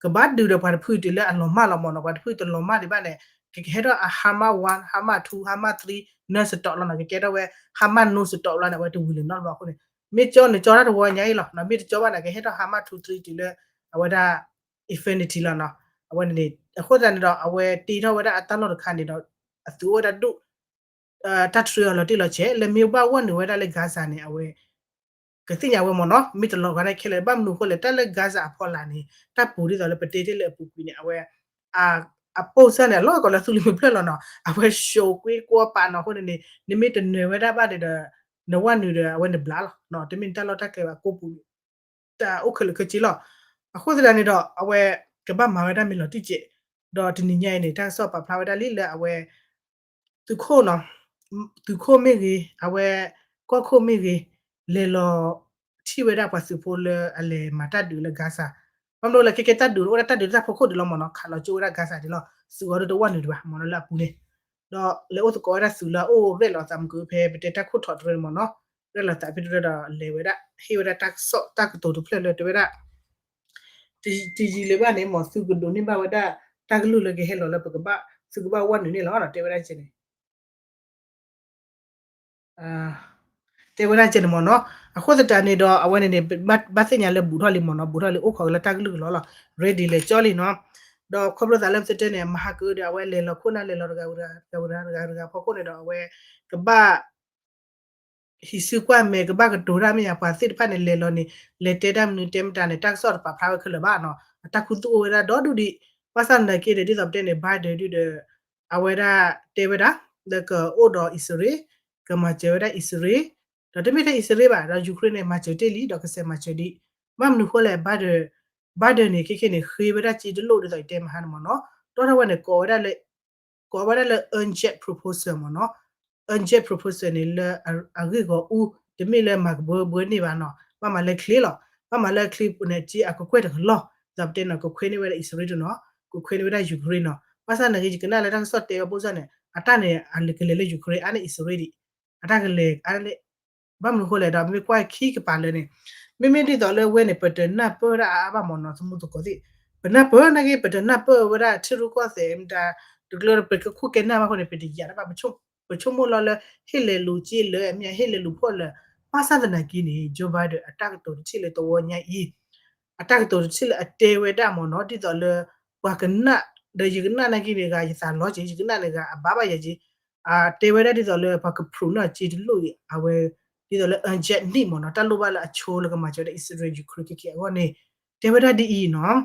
ကဘၣ်ဒုးဒီးပှၤတဖုတုၤလၢအလီၤမၢ်လီၤမ့ၢ်နီၤ ပှၤတဖုတလီၤမၢ်ဒံးဘၣ်န့ၣ် ကကဟဲထီၣ်အ Hamas one Hamas two Hamas three နၢစတီးလီၤနီၤ ကကဲထီၣ်ဝဲ Hamas နူစတီးလီၤန့ၣ် အဝဲတဝံၤလၢၤနီတဘျီအဃိန့ၣ် မ့ၢ်ကၠီန့ၣ်ကၠီတၢ်တဝီညါအံၤလီၤ မ့ၢ်တကၠီဘၣ်န့ၣ် ကဟဲထီၣ် Hamas two three တုၤလၢ အဝဲဒၣ် infinity လီၤနီၤ အဝဲန့ၣ် အဃိသတးန့ၣ်ဒီး အဝဲတ့ထီၣ်ဝဲဒၣ်အတၢ်လီၢ်တခါန့ၣ်ဒီး အသုးအိၣ်ဝဲဒၣ်ဒိၣ် တၢ်ထြၢအီၤလီၤတံၢ်လီၤဆဲး လၢမ့ၢ်ဘၣ်ဝဲနုာ်ဝဲဒၣ်လၢ Gaza န့ၣ် အဝဲ ကသ့ၣ်ညါဝဲမ့ၢ်နီၤ မ့ၢ်တလီၤဂာ်န့ၣ်ခဲလၢာ် ဘၣ်မနုၤအဃိလဲၣ် တၢ်လၢ Gaza အဖီလာ်န့ၣ် တၢ်ပူၤဒ်သိးလၢပတဲတ့ၢ်လၢအပူၤကွံာ်န့ၣ် အဝဲ အပိၢ်စၢ်န့ၣ် အလီၢ်ကီးလၢသူၣ်လံမုၢ်ဖျၢၣ်လီၤနီၤ အဝဲၡိးကွ့ကွီပာ်နီၤအဃိန့ၣ်န့ၣ် နမ့ၢ်တနၢၤဝဲဒၣ်ဘၣ်ဒီး နဝဲနုာ်ဒီးအဝဲနဘျါလီၤ တမ့ၢ်နတၢ်လီၢ်တၢ်ကျဲဘၣ်ကိးပူၤ တၢ်အိၣ်ခဲလၢာ်ခဲဆ့လီၤ အဃိသတးန့ၣ်ဒီး အဝဲကဘၣ်မၤဝဲဒၣ်မ့ၢ်လီၤတံၢ်စဲး ဒီးတနံၤညါအံၤန့ၣ် တၢ်ကစီၣ်ပာ်ဖျါဝဲဒၣ်လံလၢအဝဲ သုးခိၣ်နီၤ သုးခိၣ်မ့ၢ်ဂ့ၤ အဝဲ ကီၢ်ခိၣ်မ့ၢ်ဂ့ၤ လဲၤလီၤထံၣ်ဝဲဒၣ်ပှၤသုးဖိလၢအလဲၤမၤတၢ်ဒုးလၢ Gaza ဘၣ်မနုၤလဲၣ် ခဲကဲတၢ်ဒုးအိၣ်ဒၣ်တၢ်ဒုးတၢ်ဖီခိၣ်ဒံးလီၤမ့ၢ်နီၤ ခးလီၤကၠိဝဲဒၣ် Gaza ဒံးလီၤ သုးအီၤဒိၣ်တဝဲနုာ်ဒံးဘၣ်မ့ၢ်နီၤလၢအပူၤန့ၣ် ဒီးလဲၤအိၣ်သကိးဝဲဒၣ်သုးလၢအအိၣ်ရဲၣ်လီၤအသးမုၢ်ကဖဲပတဲတၢ်ခိၣ်ထီၣ်တရၢန့ၣ်မ့ၢ်နီၤ ရဲၣ်လီၤသးဖဲတရၢဒီးလဲၤဝဲဒၣ် ဟ့ၣ်ဝဲဒၣ်တၢ်ကစီၣ်တၢ်ကတိၤတဖျၢၣ်လၢတဲဝဲဒၣ် တယံာ်လၢၤဘၣ်န့ၣ် မ်သုကဒိးန့ၢ်ဘၣ်ဝဲဒၣ် တၢ်ကလုၢ်လၢကဟဲလီၤလၢပကဘၣ် သုကဘၣ်ဝဲနုာ်န့ၣ်လီၤ တဲဝဲဒၣ်ကဲန့ၣ် တဲဝဲဒၣ်ကဲန့ၣ်မ့ၢ်နီၤ အဃိသတးန့ၣ်ဒီး အဝဲန့ၣ်န့ၣ် ဘၣ်သ့ၣ်ညါလၢဘူးထီၣ်လံမ့ၢ်နီၤ ဘူးထီၣ်လံအိၣ်ခိးက့ၤလၢတၢ်ကလုၢ်ကလီလီၤ ready လဲၤကၠီလံနီၤ ဒီးခီဖျိသးလၢပတဲန့ၣ် မဟါကဒီး အဝဲလဲၤလီၤခိၣ်နၢ်လဲၤလီၤတဂၤဝဲတဂၤတဂၤတဂၤတဂၤဖီခိၣ်န့ၣ်ဒီး အဝဲ ကဘၣ် ဟံးစုကွၢ်မဲာ်ကဘၣ်ကတိၤတၢ်မ့ၢ်ယါ ပှၤသ့ၣ်တဖၣ်န့ၣ် လဲၤလီၤန့ၣ် လဲၤတဲတၢ်မနုၤတဲမတၤန့ၣ် တၢ်ကစီၣ်တပာ်ဖျါဝဲခဲလၢာ်ဘၣ်နီၤ အတၢ်ခူသူၣ်အိၣ်ဝဲဒၣ်ဒီဒူၣ်ဒံး ဘၣ်ဆၣ်သနာ်က့ဒီး ဒ်သိးပတဲန့ၣ် Biden ဒုးဒီး အဝဲဒၣ်တဲဝဲဒၣ် လၢကအိၣ်ဒီးအံၣ်စရ့လး ကမၤစၢၤဝဲဒၣ်အံၣ်စရ့လး ဒီးတမ့ၢ်ထဲအံၣ်စရ့လးဘၣ် ဒီး Ukraine န့ၣ် မၤစၢၤတ့ၢ်လံ ဒီးကစဲးမၤစၢၤဒံး ဘၣ်မနုၤဃိလဲၣ် Biden Biden န့ၣ် ခဲခဲန့ၣ် ဃ့ဝဲဒၣ်စ့တလိၣ်ဒ်သိးယတဲမဟါန့ၣ်မ့ၢ်နီၤ တီထီၣ်ဝဲန့ၣ် ကိးဝဲဒၣ်လၢ unjust proposal မ့ၢ်နီၤ unjust proposal န့ၣ် လၢအဂ့ၢ်ဂီၢ်အူ တမ့ၢ်လၢမၤကဘၢဘၢန့ၢ်ဘၣ်နီၤ ဘၣ်မၤလၢချ့လီၤ ဘၣ်မၤလၢချ့န့ၣ် စ့အကကွဲၢ်တကလီၢ် ဒ်သိးပတဲနီၤ ကခွဲန့ၢ်ဝဲဒၣ်အံၣ်စရ့လးနီၤ ကခွဲန့ၢ်ဝဲဒၣ် Ukraine နီၤ ဘၣ်ဆၣ်သနာ်က့ ယကနၣ်လၢတၢ်ကစီၣ်တဲဝဲပိၢ်စၢ်န့ၣ် အတၢ်န့ၣ် အကလဲၤလၢ Ukraine အါန့ၢ်အံၣ်စရ့လးဒံး အတၢ်ကလဲၤအါန့ၢ် ဘၣ်မနုၤဃိလဲၣ်ဒီး မ့ၢ်ကွၢ်ခံကပၤလၢန့ၣ် မ့မ့ၢ်ဒ်သိးလၢဝဲန့ၣ် ပတနၢ်ပၢၢ်ဒၣ်အါအါဘၣ်မ့ၢ်နီၤ သမူသကိးသ့ၣ် ပနၢ်ပၢၢ်နာ်က့ ပတနၢ်ပၢၢ်ဝဲဒၣ်ထံရူၢ်ကီၢ်သဲး မတၤ တကျၢပကခိၣ်ကဲနၢ်ဘၣ်ဃိန့ၣ် ပတယာ်တၢ်ဘၣ် ပဆိကမိၣ်လီၤလၢ ဟ့ၣ်လဲၤလူၤစ့လၢအမ့ၢ် ဟ့ၣ်လဲၤလူၤဖှီၣ်လၢ ဘၣ်ဆၣ်သနာ်က့န့ၣ် Joe Biden အတၢ်ကတိၤတထံၣ်လၢတဝီညါအံၤ အတၢ်ကတိၤတထံၣ်လၢအတဲဝဲဒၣ်မ့ၢ်နီၤ ဒ်သိးလၢ ပှၤကနၣ် ဒီးယကနၣ်နာ်က့န့ၣ်ဂၤ ယသးလီၤက့ၤ ယကနၣ်န့ၣ်ဂၤ အဘၣ်ဘၣ်ယၤက့ၤ တဲဝဲဒၣ်ဒ်သိးလၢပှၤက prove နီၢ်စ့တလိၣ်အံၤ အဝဲ ဒ်သိးလၢ urgent need မ့ၢ်နီၤ တၢ်လိၣ်ဘၣ်လၢအဆိလၢကမၤစၢၤဝဲဒၣ် အံၣ်စရ့လး Ukraine ခဲခဲအဂီၢ်န့ၣ် တဲဝဲဒၣ်ဒ်အံၤနီၤ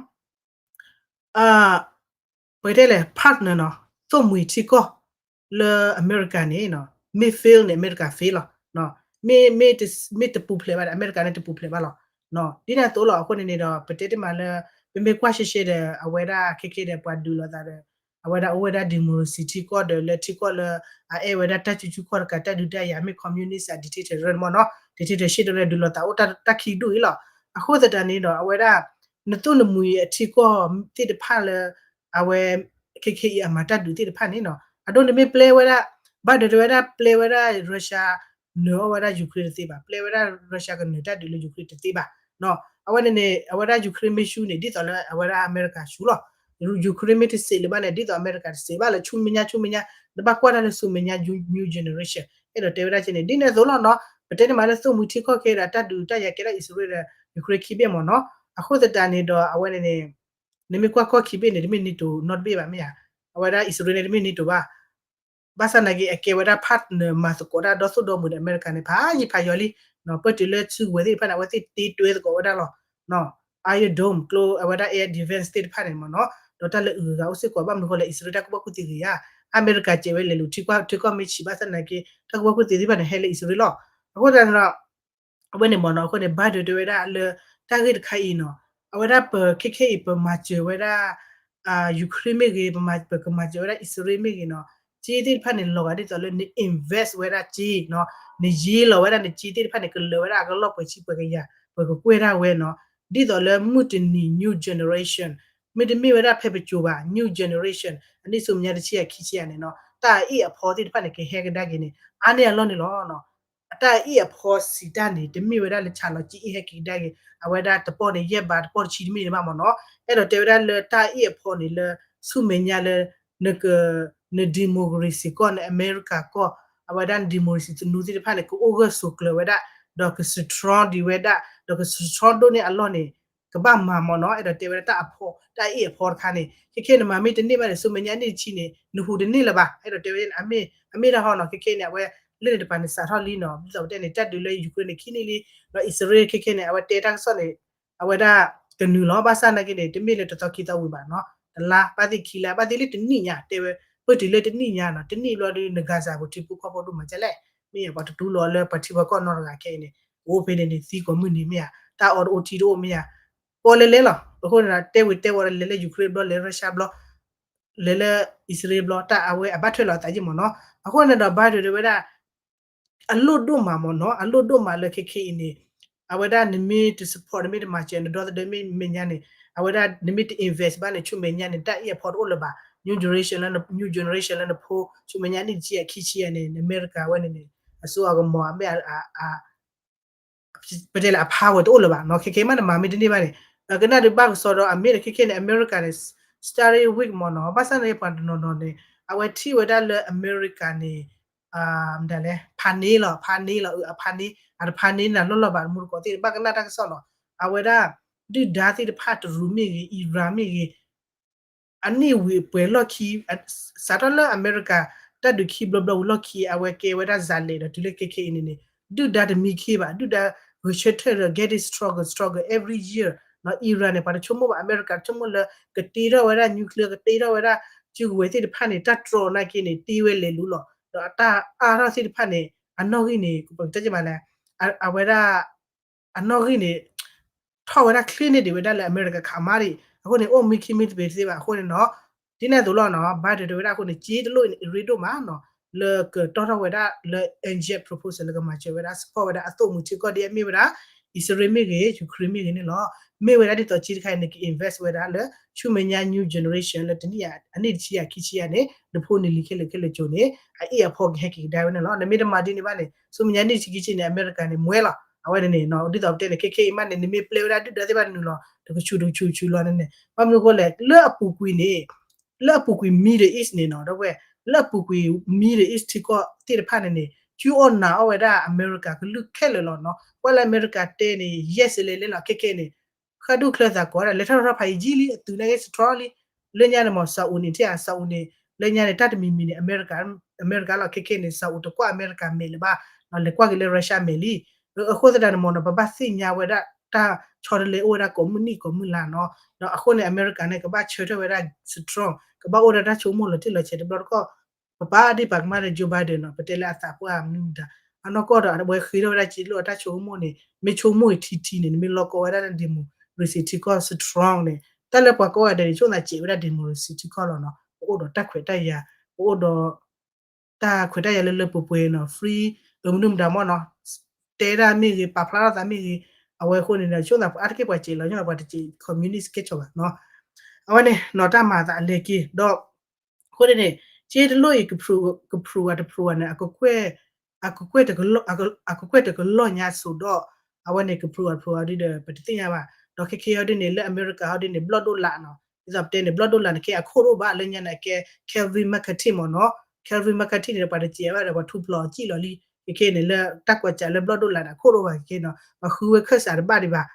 ပကတဲလဲၣ် partner နီၤ သိၣ်မှံၤထံကီၢ် လၢအမဲရကၤန့ၣ် မ့ၢ် fail န့ၣ် အမဲရကၤ fail လီၤ မ့ၢ် မ့ၢ်တပူၤဖျဲးဘၣ်ဒီး အမဲရကၤန့ၣ်တပူၤဖျဲးဘၣ်လီၤ ဒ်န့ၣ်အသိးလီၤ အဃိန့ၣ်န့ၣ်ဒီး ပတဲတ့ၢ်မးလၢ ပမ့ၢ်ကွၢ်ရှဲရှဲဒီး အဝဲဒၣ်ခဲခဲဒီး ပှၤဒုးလိာ်သးဒီး အဝဲဒၣ်အိၣ်ဝဲဒၣ် democracy ထံကီၢ်ဒီးလၢထံကီၢ်လၢ အအဲၣ်ဝဲဒၢတၢ်ကူကူခီၣ်တကး တၢ်ဒုးတၢ်ယၤ မ့ၢ် communist အ dictator မ့ၢ်နီၤ, dictatorship ဒီးလဲၤဒုးလိာ်သးအိၣ်တၢ်ခံဒူၣ်အံၤလီၤ. အဃိသတးန့ၣ်ဒီး အဝဲဒၣ် နသိၣ်နမှံၤအထံကီၢ်သ့ၣ်တဖၣ်လၢ အဝဲ ခဲခဲအံၤအမၤတၢ်ဒုးသ့ၣ်တဖၣ်န့ၣ်နီၤ, အဒိန့ၣ်မ့ၢ်ပျဲဝဲဒၣ် ဘၣ်ဒိးတဲဝဲဒၣ် ပျဲဝဲဒၣ် Russia နၢၤအီၣ်ဝဲဒၣ် Ukraine တသ့ဘၣ်, ပျဲဝဲဒၣ် Russia ကနၢၤတၢ်ဒုးလၢ Ukraine တသ့ဘၣ်. အဝဲန့ၣ်န့ၣ် အဝဲဒၣ် Ukraine မ့ၢ်ဆူၣ်န့ၣ် ဒ်သိးလၢအဝဲဒၣ်အမဲရကၤဆူၣ်လီၤ. Ukraine မ့ၢ်တစ့းလၢၤဘၣ်န့ၣ် ဒ်သိးအမဲရကၤတစ့းဘၣ်လၢ ဆူမဲာ်ညါ ဆူမဲာ်ညါ နဘၣ်ကွၢ်တၢ်လၢဆူမဲာ်ညါ new generation အဲၣ်ဒိးတဲဝဲဒၣ်ကဲန့ၣ် ဒ်န့ၣ်အသိးလီၤနီၤ. ပတဲန့ၣ်မးလၢသိၣ်မှံၤထံကီၢ်ခဲဒီး တၢ်ဒုးတၢ်ယၤကဲဒၣ် အံၣ်စရ့လးဒီး Ukraine ခံဘ့ၣ်မ့ၢ်နီၤ. အဃိသတးန့ၣ်ဒီး အဝဲန့ၣ်န့ၣ် နမ့ၢ်ကွၢ်ကီၢ်ခံဘ့ၣ်န့ၣ် တမ့ၢ် NATO နီတဘ့ၣ်ဘၣ်မ့ၢ်ဧါ. အဝဲဒၣ်အံၣ်စရ့လးန့ၣ် တမ့ၢ် NATO ဘၣ်. ဘၣ်ဆၣ်နာ်က့ အကဲဝဲဒၣ် partner မၤသကိးတၢ်ဒီသိၣ်ဒီမုၢ်ဒီးအမဲရကၤန့ၣ် ဖးယံၤဖးယီၤလံ. ပၢၢ်တုၤလၢစုကဝဲၤသ့ၣ်တဖၣ်န့ၣ် အဝဲသ့ၣ်တ့တွဲသကိးဝဲဒၣ်လီၤ. Iron Dome ကျိ အဝဲဒၣ် air defense သ့ၣ်တဖၣ်န့ၣ်မ့ၢ်နီၤ, ဒီးတၢ်လၢအဂုၤအဂၤအိၣ်စ့ၢ်ကီး ဘၣ်မနုၤဃိလဲၣ် အံၣ်စရ့လးတၢ်ကူၣ်ဘၣ်ကူၣ်သ့ဂ့ၤဧါ. အမဲရကၤစဲးဝဲလဲၤလူၤထံကီၢ် ထံကီၢ်မ့ၢ်ဆံးဘၣ်ဆၣ်နာ်က့ တၢ်ကူၣ်ဘၣ်ကူၣ်သ့သ့ၣ်တဖၣ်န့ၣ် ဟဲလၢအံၣ်စရ့လးလီၤ. အဃိသတးန့ၣ်ဒီး အဝဲန့ၣ်မ့ၢ်နီၤ အဃိန့ၣ် ဘၣ်ဒိးတဲဝဲဒၣ်လၢ တၢ်ဂ့ၢ်တခါအံၤနီၤ, အဝဲဒၣ်ပခဲခဲအံၤ ပမၤစၢၤဝဲဒၣ် Ukraine မ့ၢ်ဂ့ၤ, ပမၤ ပကမၤစၢၤဝဲဒၣ်အံၣ်စရ့လးမ့ၢ်ဂ့ၤနီၤ, စ့သ့ၣ်တဖၣ်န့ၣ် လီၤဂာ်ဒ်သိးလၢန invest ဝဲဒၣ်စ့နီၤ, နယ့လီၤဝဲဒၣ်နစ့သ့ၣ်တဖၣ်န့ၣ် ကလၢာ်ဝဲဒၣ်အကလီၢ်ပှဲၤဆံပှဲၤကယၤ ပကကွဲၢ်ဒၣ်ဝဲနီၤ, ဒ်သိးလၢမုၢ်တနံၤ new generation မ့တမ့ၢ်ဝဲဒၣ်ဖဲပစိၤဘၣ် new generation အနံၣ်ဆူမဲာ်ညါတဆံယၤခံဆံယၤန့ၣ်နီၤ, တၢ်အအံၣ်အဖီသ့ၣ်တဖၣ်န့ၣ် ကဟဲကဒါက့ၤန့ၣ် အါန့ၢ်အလီၢ်န့ၣ်လီၤ. အတၢ်အအံၣ်အဖီစံးတၢ်န့ၣ် တမ့ၢ်ဝဲဒၣ်လၢဆးလီၤကံအ့ၣ်ဟဲက့ၤကဒါက့ၤ အဝဲဒၣ်တပီၢ်န့ၣ် ယဲၢ်ဘးတပီၢ်တဆံတမ့ၢ်န့ၣ်ဘၣ်မ့ၢ်နီၤ, အဲၣ်ဒိးတဲဝဲဒၣ်လၢတၢ်အအံၣ်အဖီန့ၣ်လၢ ဆူမဲာ်ညါလၢ နက န democracy ကီၢ် နအမဲရကၤကီၢ် အဝဲဒၣ် democracy သနူသ့ၣ်တဖၣ်န့ၣ် ကအိၣ်ဂၢၢ်ဆိးကျၢၤဝဲဒၣ်, ဒီးက strong ဒံးဝဲဒၣ်, ဒီးက strong ဒိၣ်န့ၢ်အလီၢ်န့ၣ် ကဘၣ်မၤမ့ၢ်နီၤ, အဲၣ်ဒိးတဲဝဲဒၣ်တၢ်အဖီ တၢ်အအံၣ်အဖီတခါန့ၣ် ခဲခဲနမၤမ့ၢ်တန့ၢ်ဘၣ်န့ၣ် ဆူမဲာ်ညါနံၣ်တဆံန့ၣ် နဟူးတန့ၢ်လၢၤဘၣ်, အဲၣ်ဒိးတဲဝဲ အမ့ၢ် အမ့ၢ်တၢ်ဟီနီၤ, ခဲခဲန့ၣ် အဝဲလၢန့ၣ်တပၤန့ၣ်စးထီၣ်လံနီၤ, ဒ်သိးပတဲန့ၣ် တၢ်ဒုးလၢ Ukraine န့ၣ် ခံနံၣ်လံ, ဒီးအံၣ်စရ့လးခဲခဲန့ၣ် အဝဲတဲတၢ်ကစီၣ်န့ၣ် အဝဲဒၣ်ကနုာ်လီၤ, ဘၣ်ဆၣ်နာ်က့န့ၣ် တမ့ၢ်လၢတသီခံသီဝံၤဘၣ်နီၤ, တလါ ဘၣ်သ့ၣ်ခံလါ ဘၣ်သ့ၣ်လၢတနံၣ်ညါ တဲဝဲ, ပၢၢ်တုၤလၢတနံၣ်ညါနီၤ, တနံၣ်ဘျီဒီး န Gaza ပူၤထံဖိကီၢ်ဖိဒိၣ်မးကလဲၣ်, မ့ၢ်ယၤပှၤတတူၢ်လိာ်လၢပှၤထံပှၤကီၢ်နီတဂၤခဲအံၤန့ၣ် အိၣ်ဖဲန့ၣ်န့ၣ် သံကိးမုၢ်နံၤမ့ၢ်ယၤ, တၢ်အီၣ်တအိၣ်ထံတအိၣ်မ့ၢ်ယၤ, ပီလဲလဲလီၤ, အဃိန့ၣ် တဲဝံၤတဲဝီၤဒီး လဲၤလၢ Ukraine ဘျီ လဲၤ Russia ဘျီ လဲၤလၢအံၣ်စရ့လးဘျီ တၢ်အဝဲအဘၣ်ထွဲလီၤအသးယံၣ်မ့ၢ်နီၤ, အဃိန့ၣ်ဒီး ဘၣ်ဒိးတဲဝဲဒၣ် အလိၣ်ဒိၣ်မးမ့ၢ်နီၤ, အလိၣ်ဒိၣ်မးလၢခဲခဲအံၤန့ၣ် အဝဲဒၣ်နမ့ၢ်တ support နမ့ၢ်တမၤစၢၤ နဒီသဒၢမ့ၢ်မဲာ်ညါန့ၣ် အဝဲဒၣ်နမ့ၢ်တ invest ဘၣ်န့ၣ် ဆူမဲာ်ညါန့ၣ် တၢ်အံၣ်အဖီတအိၣ်လၢၤဘၣ်, new generation လၢ new generation လၢနဖိ ဆူမဲာ်ညါနံၣ်တဆံယၤခံဆံယၤန့ၣ် နအမဲရကၤဝဲန့ၣ်န့ၣ် အစိအကမီၤ အမ့ၢ် ပတဲလၢအ power တအိၣ်လၢၤဘၣ်နီၤ, ခဲခဲမးနမၤမ့ၢ်တန့ၢ်ဘၣ်န့ၣ် ကနၣ်ဒုးဘၣ်ကစီဒီး အမ့ၢ်ဒီးခဲခဲန့ၣ် အမဲရကၤန့ၣ် starting weak မ့ၢ်နီၤ, ဘၣ်ဆၣ်န့ၣ် ပှၤတနီၤနီၤန့ၣ် အဝဲထံၣ်ဝဲဒၣ်လၢအမဲရကၤန့ၣ် မတၤလဲၣ် ဖးန့ၢ်လီၤ, ဖးန့ၢ်လီၤ, အဖးန့ၢ် အတဖးန့ၢ်နၤလီၢ်လီၢ်ဘၣ် မူတကိးသ့ၣ် ဘၣ်ကနၣ်တၢ်ကစီၣ်နီၤ, အဝဲဒၣ် ဒုၣ်ဒါသ့ၣ်တဖၣ်တရူးမ့ၢ်ဂ့ၤ Iran မ့ၢ်ဂ့ၤ အနံၣ်ဝံၤပှဲၤလီၢ်ခံ စးထီၣ်လၢအမဲရကၤ တၢ်ဒုးခံဘျီဘျီဝံၤလီၢ်ခံ အဝဲကဲဝဲဒၣ် ဇာတ်လည် ဒီးတုၤလၢခဲခဲအံၤန့ၣ်န့ၣ် ဒုၣ်ဒါတမံခ့ဘၣ်, ဒုၣ်ဒါဂဲၤဆၢထၢၣ်ဒီး getting stronger stronger every year နီၤ, Iran န့ၣ် ပှၤတဆိကမိၣ်ဘၣ် အမဲရကၤတဆိကမိၣ်လၢ ကတ့ထီၣ်ဝဲဒၣ် nuclear ကတ့ထီၣ်ဝဲဒၣ် စုကဝဲၤသ့ၣ်တဖၣ်န့ၣ် တၢ်တြီနာ်က့န့ၣ် တ့ဝဲလဲၤလူၤလီၤ, ဒီးအတၢ်အါထီၣ်သ့ၣ်တဖၣ်န့ၣ် အနီၣ်ဂံၢ်န့ၣ် ပကတဲက့ၤမးလဲၣ် အဝဲဒၣ် အနီၣ်ဂံၢ်န့ၣ် ထီၣ်ဝဲဒၣ်ချ့န့ၢ်ဒံးဝဲဒၣ်လၢအမဲရကၤခးမါဒံး, အဃိန့ၣ် အိၣ်မံခံမံတပ့ၤတသ့ဘၣ်အဃိန့ၣ်နီၤ, ဒ်န့ၣ်အသိးလီၤနီၤ, ဘၣ်ဒိးတဲဝဲဒၣ်အဃိန့ၣ် စ့တလိၣ်အံၤန့ၣ် အရ့ဒိၣ်မးနီၤ, လၢကတီၢ်ထီၣ်ဝဲဒၣ်လၢ Egypt proposal လၢကမၤစၢၤဝဲဒၣ် support ဝဲဒၣ်အသိၣ်မုၢ်ထံကီၢ်ဒ်အမ့ၢ်ဝဲဒၣ် အံၣ်စရ့လးမ့ၢ်ဂ့ၤ Ukraine မ့ၢ်ဂ့ၤန့ၣ်လီၤ, မ့ၢ်ဝဲဒၣ်ဒ်သိးစ့တခါအံၤန့ၣ် က invest ဝဲဒၣ်လၢ ဆူမဲာ်ညါ new generation လၢတနံၣ် အနံၣ်တဆံယၤခံဆံယၤန့ၣ် နဖိနလံၤခဲလၢာ်ခဲလၢာ်ကၠိန့ၣ် အအံၣ်အဖီကဟဲက့ၤကဒါဝဲန့ၣ်လီၤ, နမ့ၢ်တမၤဒ်န့ၣ်ဘၣ်န့ၣ် ဆူမဲာ်ညါနံၣ်တဆံခံဆံန့ၣ် အမဲရကၤန့ၣ် မွဲလီၤ, အဝဲန့ၣ်န့ၣ် ဒ်သိးပတဲန့ၣ် ခဲခဲအံၤမးန့ၣ် နမ့ၢ်ပျဲဝဲဒၣ်ဒုၣ်ဒါသ့ၣ်တဖၣ်နုာ်လီၤ တကဆူးတကဆူးဆူးလီၤန့ၣ်န့ၣ် ဘၣ်မနုၤအဃိလဲၣ် လၢအပူၤကွံာ်န့ၣ် လၢအပူၤကွံာ် Middle East န့ၣ်နီၤ ဒီပုၢ်ဝဲၢ် လၢအပူၤကွံာ် Middle East ထံကီၢ်သ့ၣ်တဖၣ်န့ၣ်န့ၣ် ကၠူအီၣ်နၤအီၣ်ဝဲဒၣ်အမဲရကၤကလုၢ်ခဲလၢာ်လီၤနီၤ, ကွၢ်လၢအမဲရကၤတဲန့ၣ် yes လဲၤလဲၤလီၤ ခဲခဲန့ၣ် ဃၣ်ဒူၣ်ချၢသးကိးဝဲဒၣ် လဲၤထီၣ်ထီၣ်ဖးယံာ်လံ အသုးနာ်က့ strong လံ, လၢညါန့ၣ်မ့ၢ် Saudi န့ၣ် ထံၣ်ဧါ Saudi န့ၣ် လၢညါန့ၣ် တၢ်တမံၤမံၤန့ၣ် အမဲရကၤလီၤ ခဲခဲန့ၣ် Saudi တကွၢ်အမဲရကၤမဲာ်လၢၤဘၣ်, လဲၤကွၢ်က့ၤလၢ Russia မဲာ်လံ, အဃိသတးန့ၣ်မ့ၢ်နီၤ ပဘၣ်သ့ၣ်ညါဝဲဒၣ် တၢ်ဆီတလဲအိၣ်ဝဲဒၣ်ကိးမုၢ်နံၣ်ကိးမုၢ်လါနီၤ, ဒီးအဃိန့ၣ် အမဲရကၤန့ၣ် ကဘၣ်ဆၢထၢၣ်ဝဲဒၣ် strong ကဘၣ်အိၣ်ဒီးတၢ်ဆိကမိၣ်လီၤတံၢ်လီၤဆဲးတဘျီတခီၣ် ပပာ်ဒ့ၣ်ပာ်ကမၣ်ဒီး Joe Biden နီၤ ပတဲလၢအသးပှၢ်မနုၤမတၤ အနီၢ်ကီၢ်ဒီးအဝဲဃ့ထီၣ်ဝဲဒၣ်စ့လၢအတၢ်ဆိကမိၣ်န့ၣ် မ့ၢ်ဆိကမိၣ်ထံထံန့ၣ် နမ့ၢ်လီၢ်ကီဝဲဒၣ်လၢ democracy ထံကီၢ် strong န့ၣ် တၢ်လၢပှၤကိးဂၤဒဲးန့ၣ် ဆိကမိၣ်စဲးဝဲဒၣ် democracy ထံကီၢ်လီၤနီၤ, ပအိၣ်ဒီးတၢ်ခွဲးတၢ်ယာ်, ပအိၣ်ဒီး တၢ်ခွဲးတၢ်ယာ်လၢလၢပှဲၤပှဲၤနီၤ free အမနုၤမတၤမ့ၢ်နီၤ, တဲဒၣ်မ့ၢ်ဂ့ၤ ပာ်ဖျါထီၣ်သးမ့ၢ်ဂ့ၤ, အဝဲအဃိန့ၣ်ဒီး ဆိသးပှၤအါတက့ၢ်ပှၤစဲးလီၤ ဆိသးပှၤတစဲး communist ကဲဆီဘၣ်နီၤ, အဝဲန့ၣ်နီၤ တၢ်မၤသးအလဲၤက့ၤဒီး အဃိန့ၣ်န့ၣ် က့တလိၣ်အံၤ ကဖုးဝဲတဖုးဝဲန့ၣ် အကကွဲၢ်တကလီၢ်ညါဆိးဒီး အဝဲန့ၣ် ကဖုးဝဲတဖုးဝဲဒ်ဒီး ပတသ့ၣ်ညါဘၣ်, ဒီးခဲခဲအံၤဒ်န့ၣ် လၢအမဲရကၤအံၤဒ်န့ၣ် ဘျီၣ်ဒိၣ်လးနီၤ, ဒ်သိးပတဲန့ၣ် ဘျီၣ်ဒိၣ်လးန့ၣ် ခဲအခိၣ်တအိၣ်ဘၣ်လၢညါန့ၣ် ကဲ Kevin McCarthy မ့ၢ်နီၤ, Kevin McCarthy န့ၣ် ပှၤတစဲးဘၣ်ဒီး ပှၤထူဖျိးအီၤစံၣ်လီၤလံ, ခဲခဲန့ၣ် လၢတၢ်ကွၢ်စးလၢဘျီၣ်ဒိၣ်လးန့ၣ် အခိၣ်တအိၣ်ဘၣ်ခဲခဲနီၤ, ပှၤဃုဝဲခၢၣ်စးတဘၣ်ဒံးဘၣ်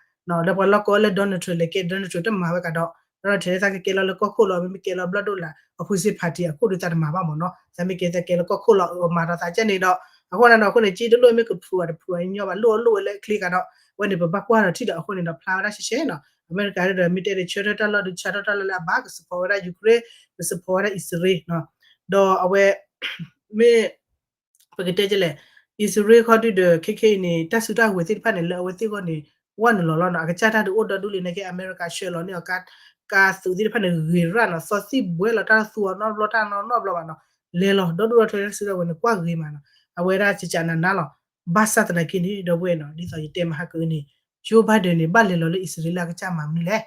လၢပှၤလီၢ်ကီလၢ Donald Trump လဲၤကဲ Donald Trump တမၤဝဲကဒီး, Donald Trump သးကကဲလီၤလၢကီၢ်ခိၣ်လီၤ မ့မ့ၢ်ကဲလီၤဘျီၣ်ဒိၣ်လး အဖိစ့ဖးတံၢ်အခိၣ်ဒီးသးတမၤဘၣ်မ့ၢ်နီၤ, သးမ့ၢ်ကဲသးကဲလၢကီၢ်ခိၣ်လီၤ အမၤဒီးသးကဲန့ၣ်ဒီး အဃိန့ၣ်ဒီး အဃိန့ၣ် က့တလိၣ်မ့ၢ်ကဖုးဝဲတဖုးဝဲညီဘၣ် လိၣ်အလိၣ်ဝဲလၢအချ့ကဒီး အဝဲန့ၣ် ပဘၣ်ကွၢ်ဒီးထံၣ်ဒီး အဃိန့ၣ်ဒီး ဖျါဝဲဒၣ်ရှဲရှဲနီၤ, အမဲရကၤဒီး မ့ၢ်တဲဒီး ဆၢထၢၣ်တၢ်လီၢ်ဒီး ဆၢထၢၣ်တၢ်လီၢ်လၢအဘၣ် က support ဝဲဒၣ် Ukraine, က support ဝဲဒၣ် အံၣ်စရ့လးနီၤ, ဒီးအဝဲ မ့ၢ် ပကတဲကလဲၣ်, အံၣ်စရ့လးခီဒုဒီး ခဲခဲအံၤန့ၣ် တၢ်စုတၢ်ဝဲၤသ့ၣ်တဖၣ်န့ၣ် လၢအဝဲသ့ၣ်အဂီၢ်န့ၣ် ဝဲနုာ်လီၤလီၤနီၤ, အကစၢ်တၢ်ဒုးအိၣ်ဒီဒူၣ်လံန့ၣ်က့ အမဲရကၤဆှၢလီၤန့ၢ်အီၤ ကါသုးသ့ၣ်တဖၣ်န့ၣ် ဂ့ၤရၣ်နီၤ, သီသံၣ်ဘှဲလီၤ တၢ်သူအီၤနီတဘျီ တၢ်နီၢ်နီတဘျီဘၣ်နီၤ, လဲၤလီၤ ဒီဒူၣ်ဒီထၢတၢ်စုတၢ်ဝဲၤန့ၣ် ကွၢ်ဂ့ၤမးနီၤ, အဝဲဒၣ်ကကနးနးလီၤ, ဘၣ်ဆၣ်သနာ်က့န့ၣ် ဒီပုၢ်ဝဲၢ်နီၤ ဒ်သိးယတဲမဟါကန့ၣ် Joe Biden န့ၣ် ဘၣ်လဲၤလီၤလၢအံၣ်စရ့လးအကစၢ်မၤမနုၤလဲၣ်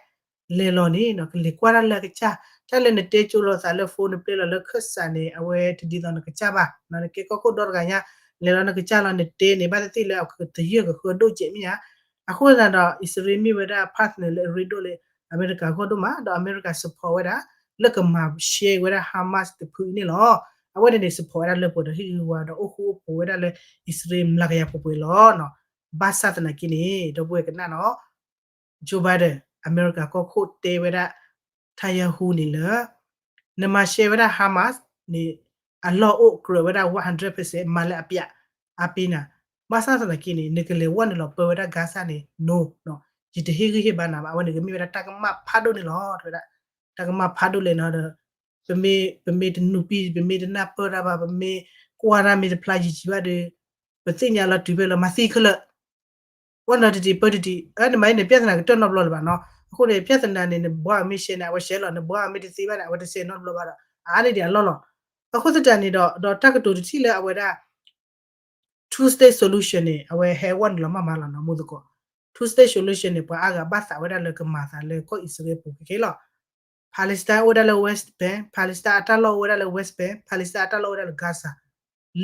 လဲၤလီၤန့ၣ်နီၤ ကလဲၤကွၢ်တၢ်လၢအကစၢ်, တၢ်လၢနတဲကၠိလိာ်သးလၢ phone နပျဲလီၤလၢခၢၣ်စးန့ၣ် အဝဲတဒ်သိးနကစၢ်ဘၣ်, နကဲကီၢ်ခိၣ်ဒီတဂၤညါ, လဲၤလီၤနကစၢ်လီၤ နတဲန့ၣ် ဘၣ်သ့ၣ်သ့ၣ်လၢအကတယုၢ်ကဃၢဒိၣ်စဲးမ့ၢ်ဧါ, အဃိသတးဒီး အံၣ်စရ့လးမ့ၢ်ဝဲဒၣ် partner လၢအရ့ဒိၣ်လၢအမဲရကၤအဂီၢ်ဒိၣ်မး, ဒီးအမဲရကၤ support ဝဲဒၣ် လၢကမၤရှဲဝဲဒၣ် Hamas တဖုန့ၣ်လီၤ. အဝဲန့ၣ်န့ၣ် support ဝဲဒၣ်လၢပှဲၤဒီးဟ့ၣ်ဂံၢ်ဝါဒီး အိၣ်ဃူအိၣ်ဖိးဝဲဒၣ်လၢအံၣ်စရ့လးမျးကယၤပှဲၤပှဲၤလီၤ. ဘၣ်ဆၣ်သနာ်က့န့ၣ် ဒီပုၢ်ဝဲၢ်ကနၣ်နီၤ Joe Biden အမဲရကၤကီၢ်ခိၣ်တဲဝဲဒၣ် Netanyahu န့ၣ်လၢ နမၤရှဲဝဲဒၣ် Hamas န့ၣ် အလီၢ်အိၣ်ကြၢးဝဲဒၣ် one hundred percent မၤလၢအပျး အပ့ၤနၤ, ဘၣ်ဆၣ်သနာ်က့န့ၣ် နကလဲၤဝဲနုာ်လီၤပၢဝဲဒၣ် Gaza န့ၣ် no နီၤ, ယတဟ့ၣ်ဂံၢ်ဟ့ၣ်ဘါနၤဘၣ်. အဝဲန့ၣ်ကမ့ၢ်ဝဲဒၣ်တၢ်ကမၣ်ဖးဒိၣ်န့ၣ်လီၤ. တဲဝဲဒၣ် တၢ်ကမၣ်ဖးဒိၣ်လဲၣ်နီၤဒီး ပမ့ၢ် ပမ့ၢ်တနူးပံ ပမ့ၢ်တနၢ်ပၢၢ်တၢ်ဘၣ် ပမ့ၢ်ကွၢ်တၢ်မ့ၢ်တဖျါယံာ်ယံာ်ဘၣ်ဒီး ပသ့ၣ်ညါလီၤတုၤဖဲလီၤ မၤသံခဲလၢာ် ဝဲနီၤတဒံးပၢတဒံး အနမၤအံၤန့ၣ် ပြဿနာကတၢၢ်နီတဘျီလၢၤဘၣ်နီၤ. အဃိန့ၣ် ပြဿနာန့ၣ် နဘှါအမ့ၢ်ရှဲန့ၣ် အဝဲရှဲလီၤ, နဘှါအမ့ၢ်တသ့ဘၣ်န့ၣ် အဝဲတရှဲနီတဘျီဘၣ်ဒီး အအါန့ၢ်ဒံးအလီၢ်လီၤ. အဃိသတးန့ၣ်ဒီး ဒီးတၢ်ကတိၤတထံၣ်လၢအဝဲဒၣ် two state solution န့ၣ် အဝဲဟဲဝဲနုာ်လီၤမးမးလီၤနီၤ မူသကိး two state solution န့ၣ် ပှၤအါဂၤဘၣ်သးဝဲဒၣ်လၢကမၤသးလၢကီၢ်အံၣ်စရ့လးပူၤခဲခဲလီၤ. Palestine အိၣ်ဝဲဒၣ်လၢ West Bank, Palestine အတၢ်လီၢ်အိၣ်ဝဲဒၣ်လၢ West Bank, Palestine အတၢ်လီၢ်အိၣ်ဝဲဒၣ်လၢ Gaza,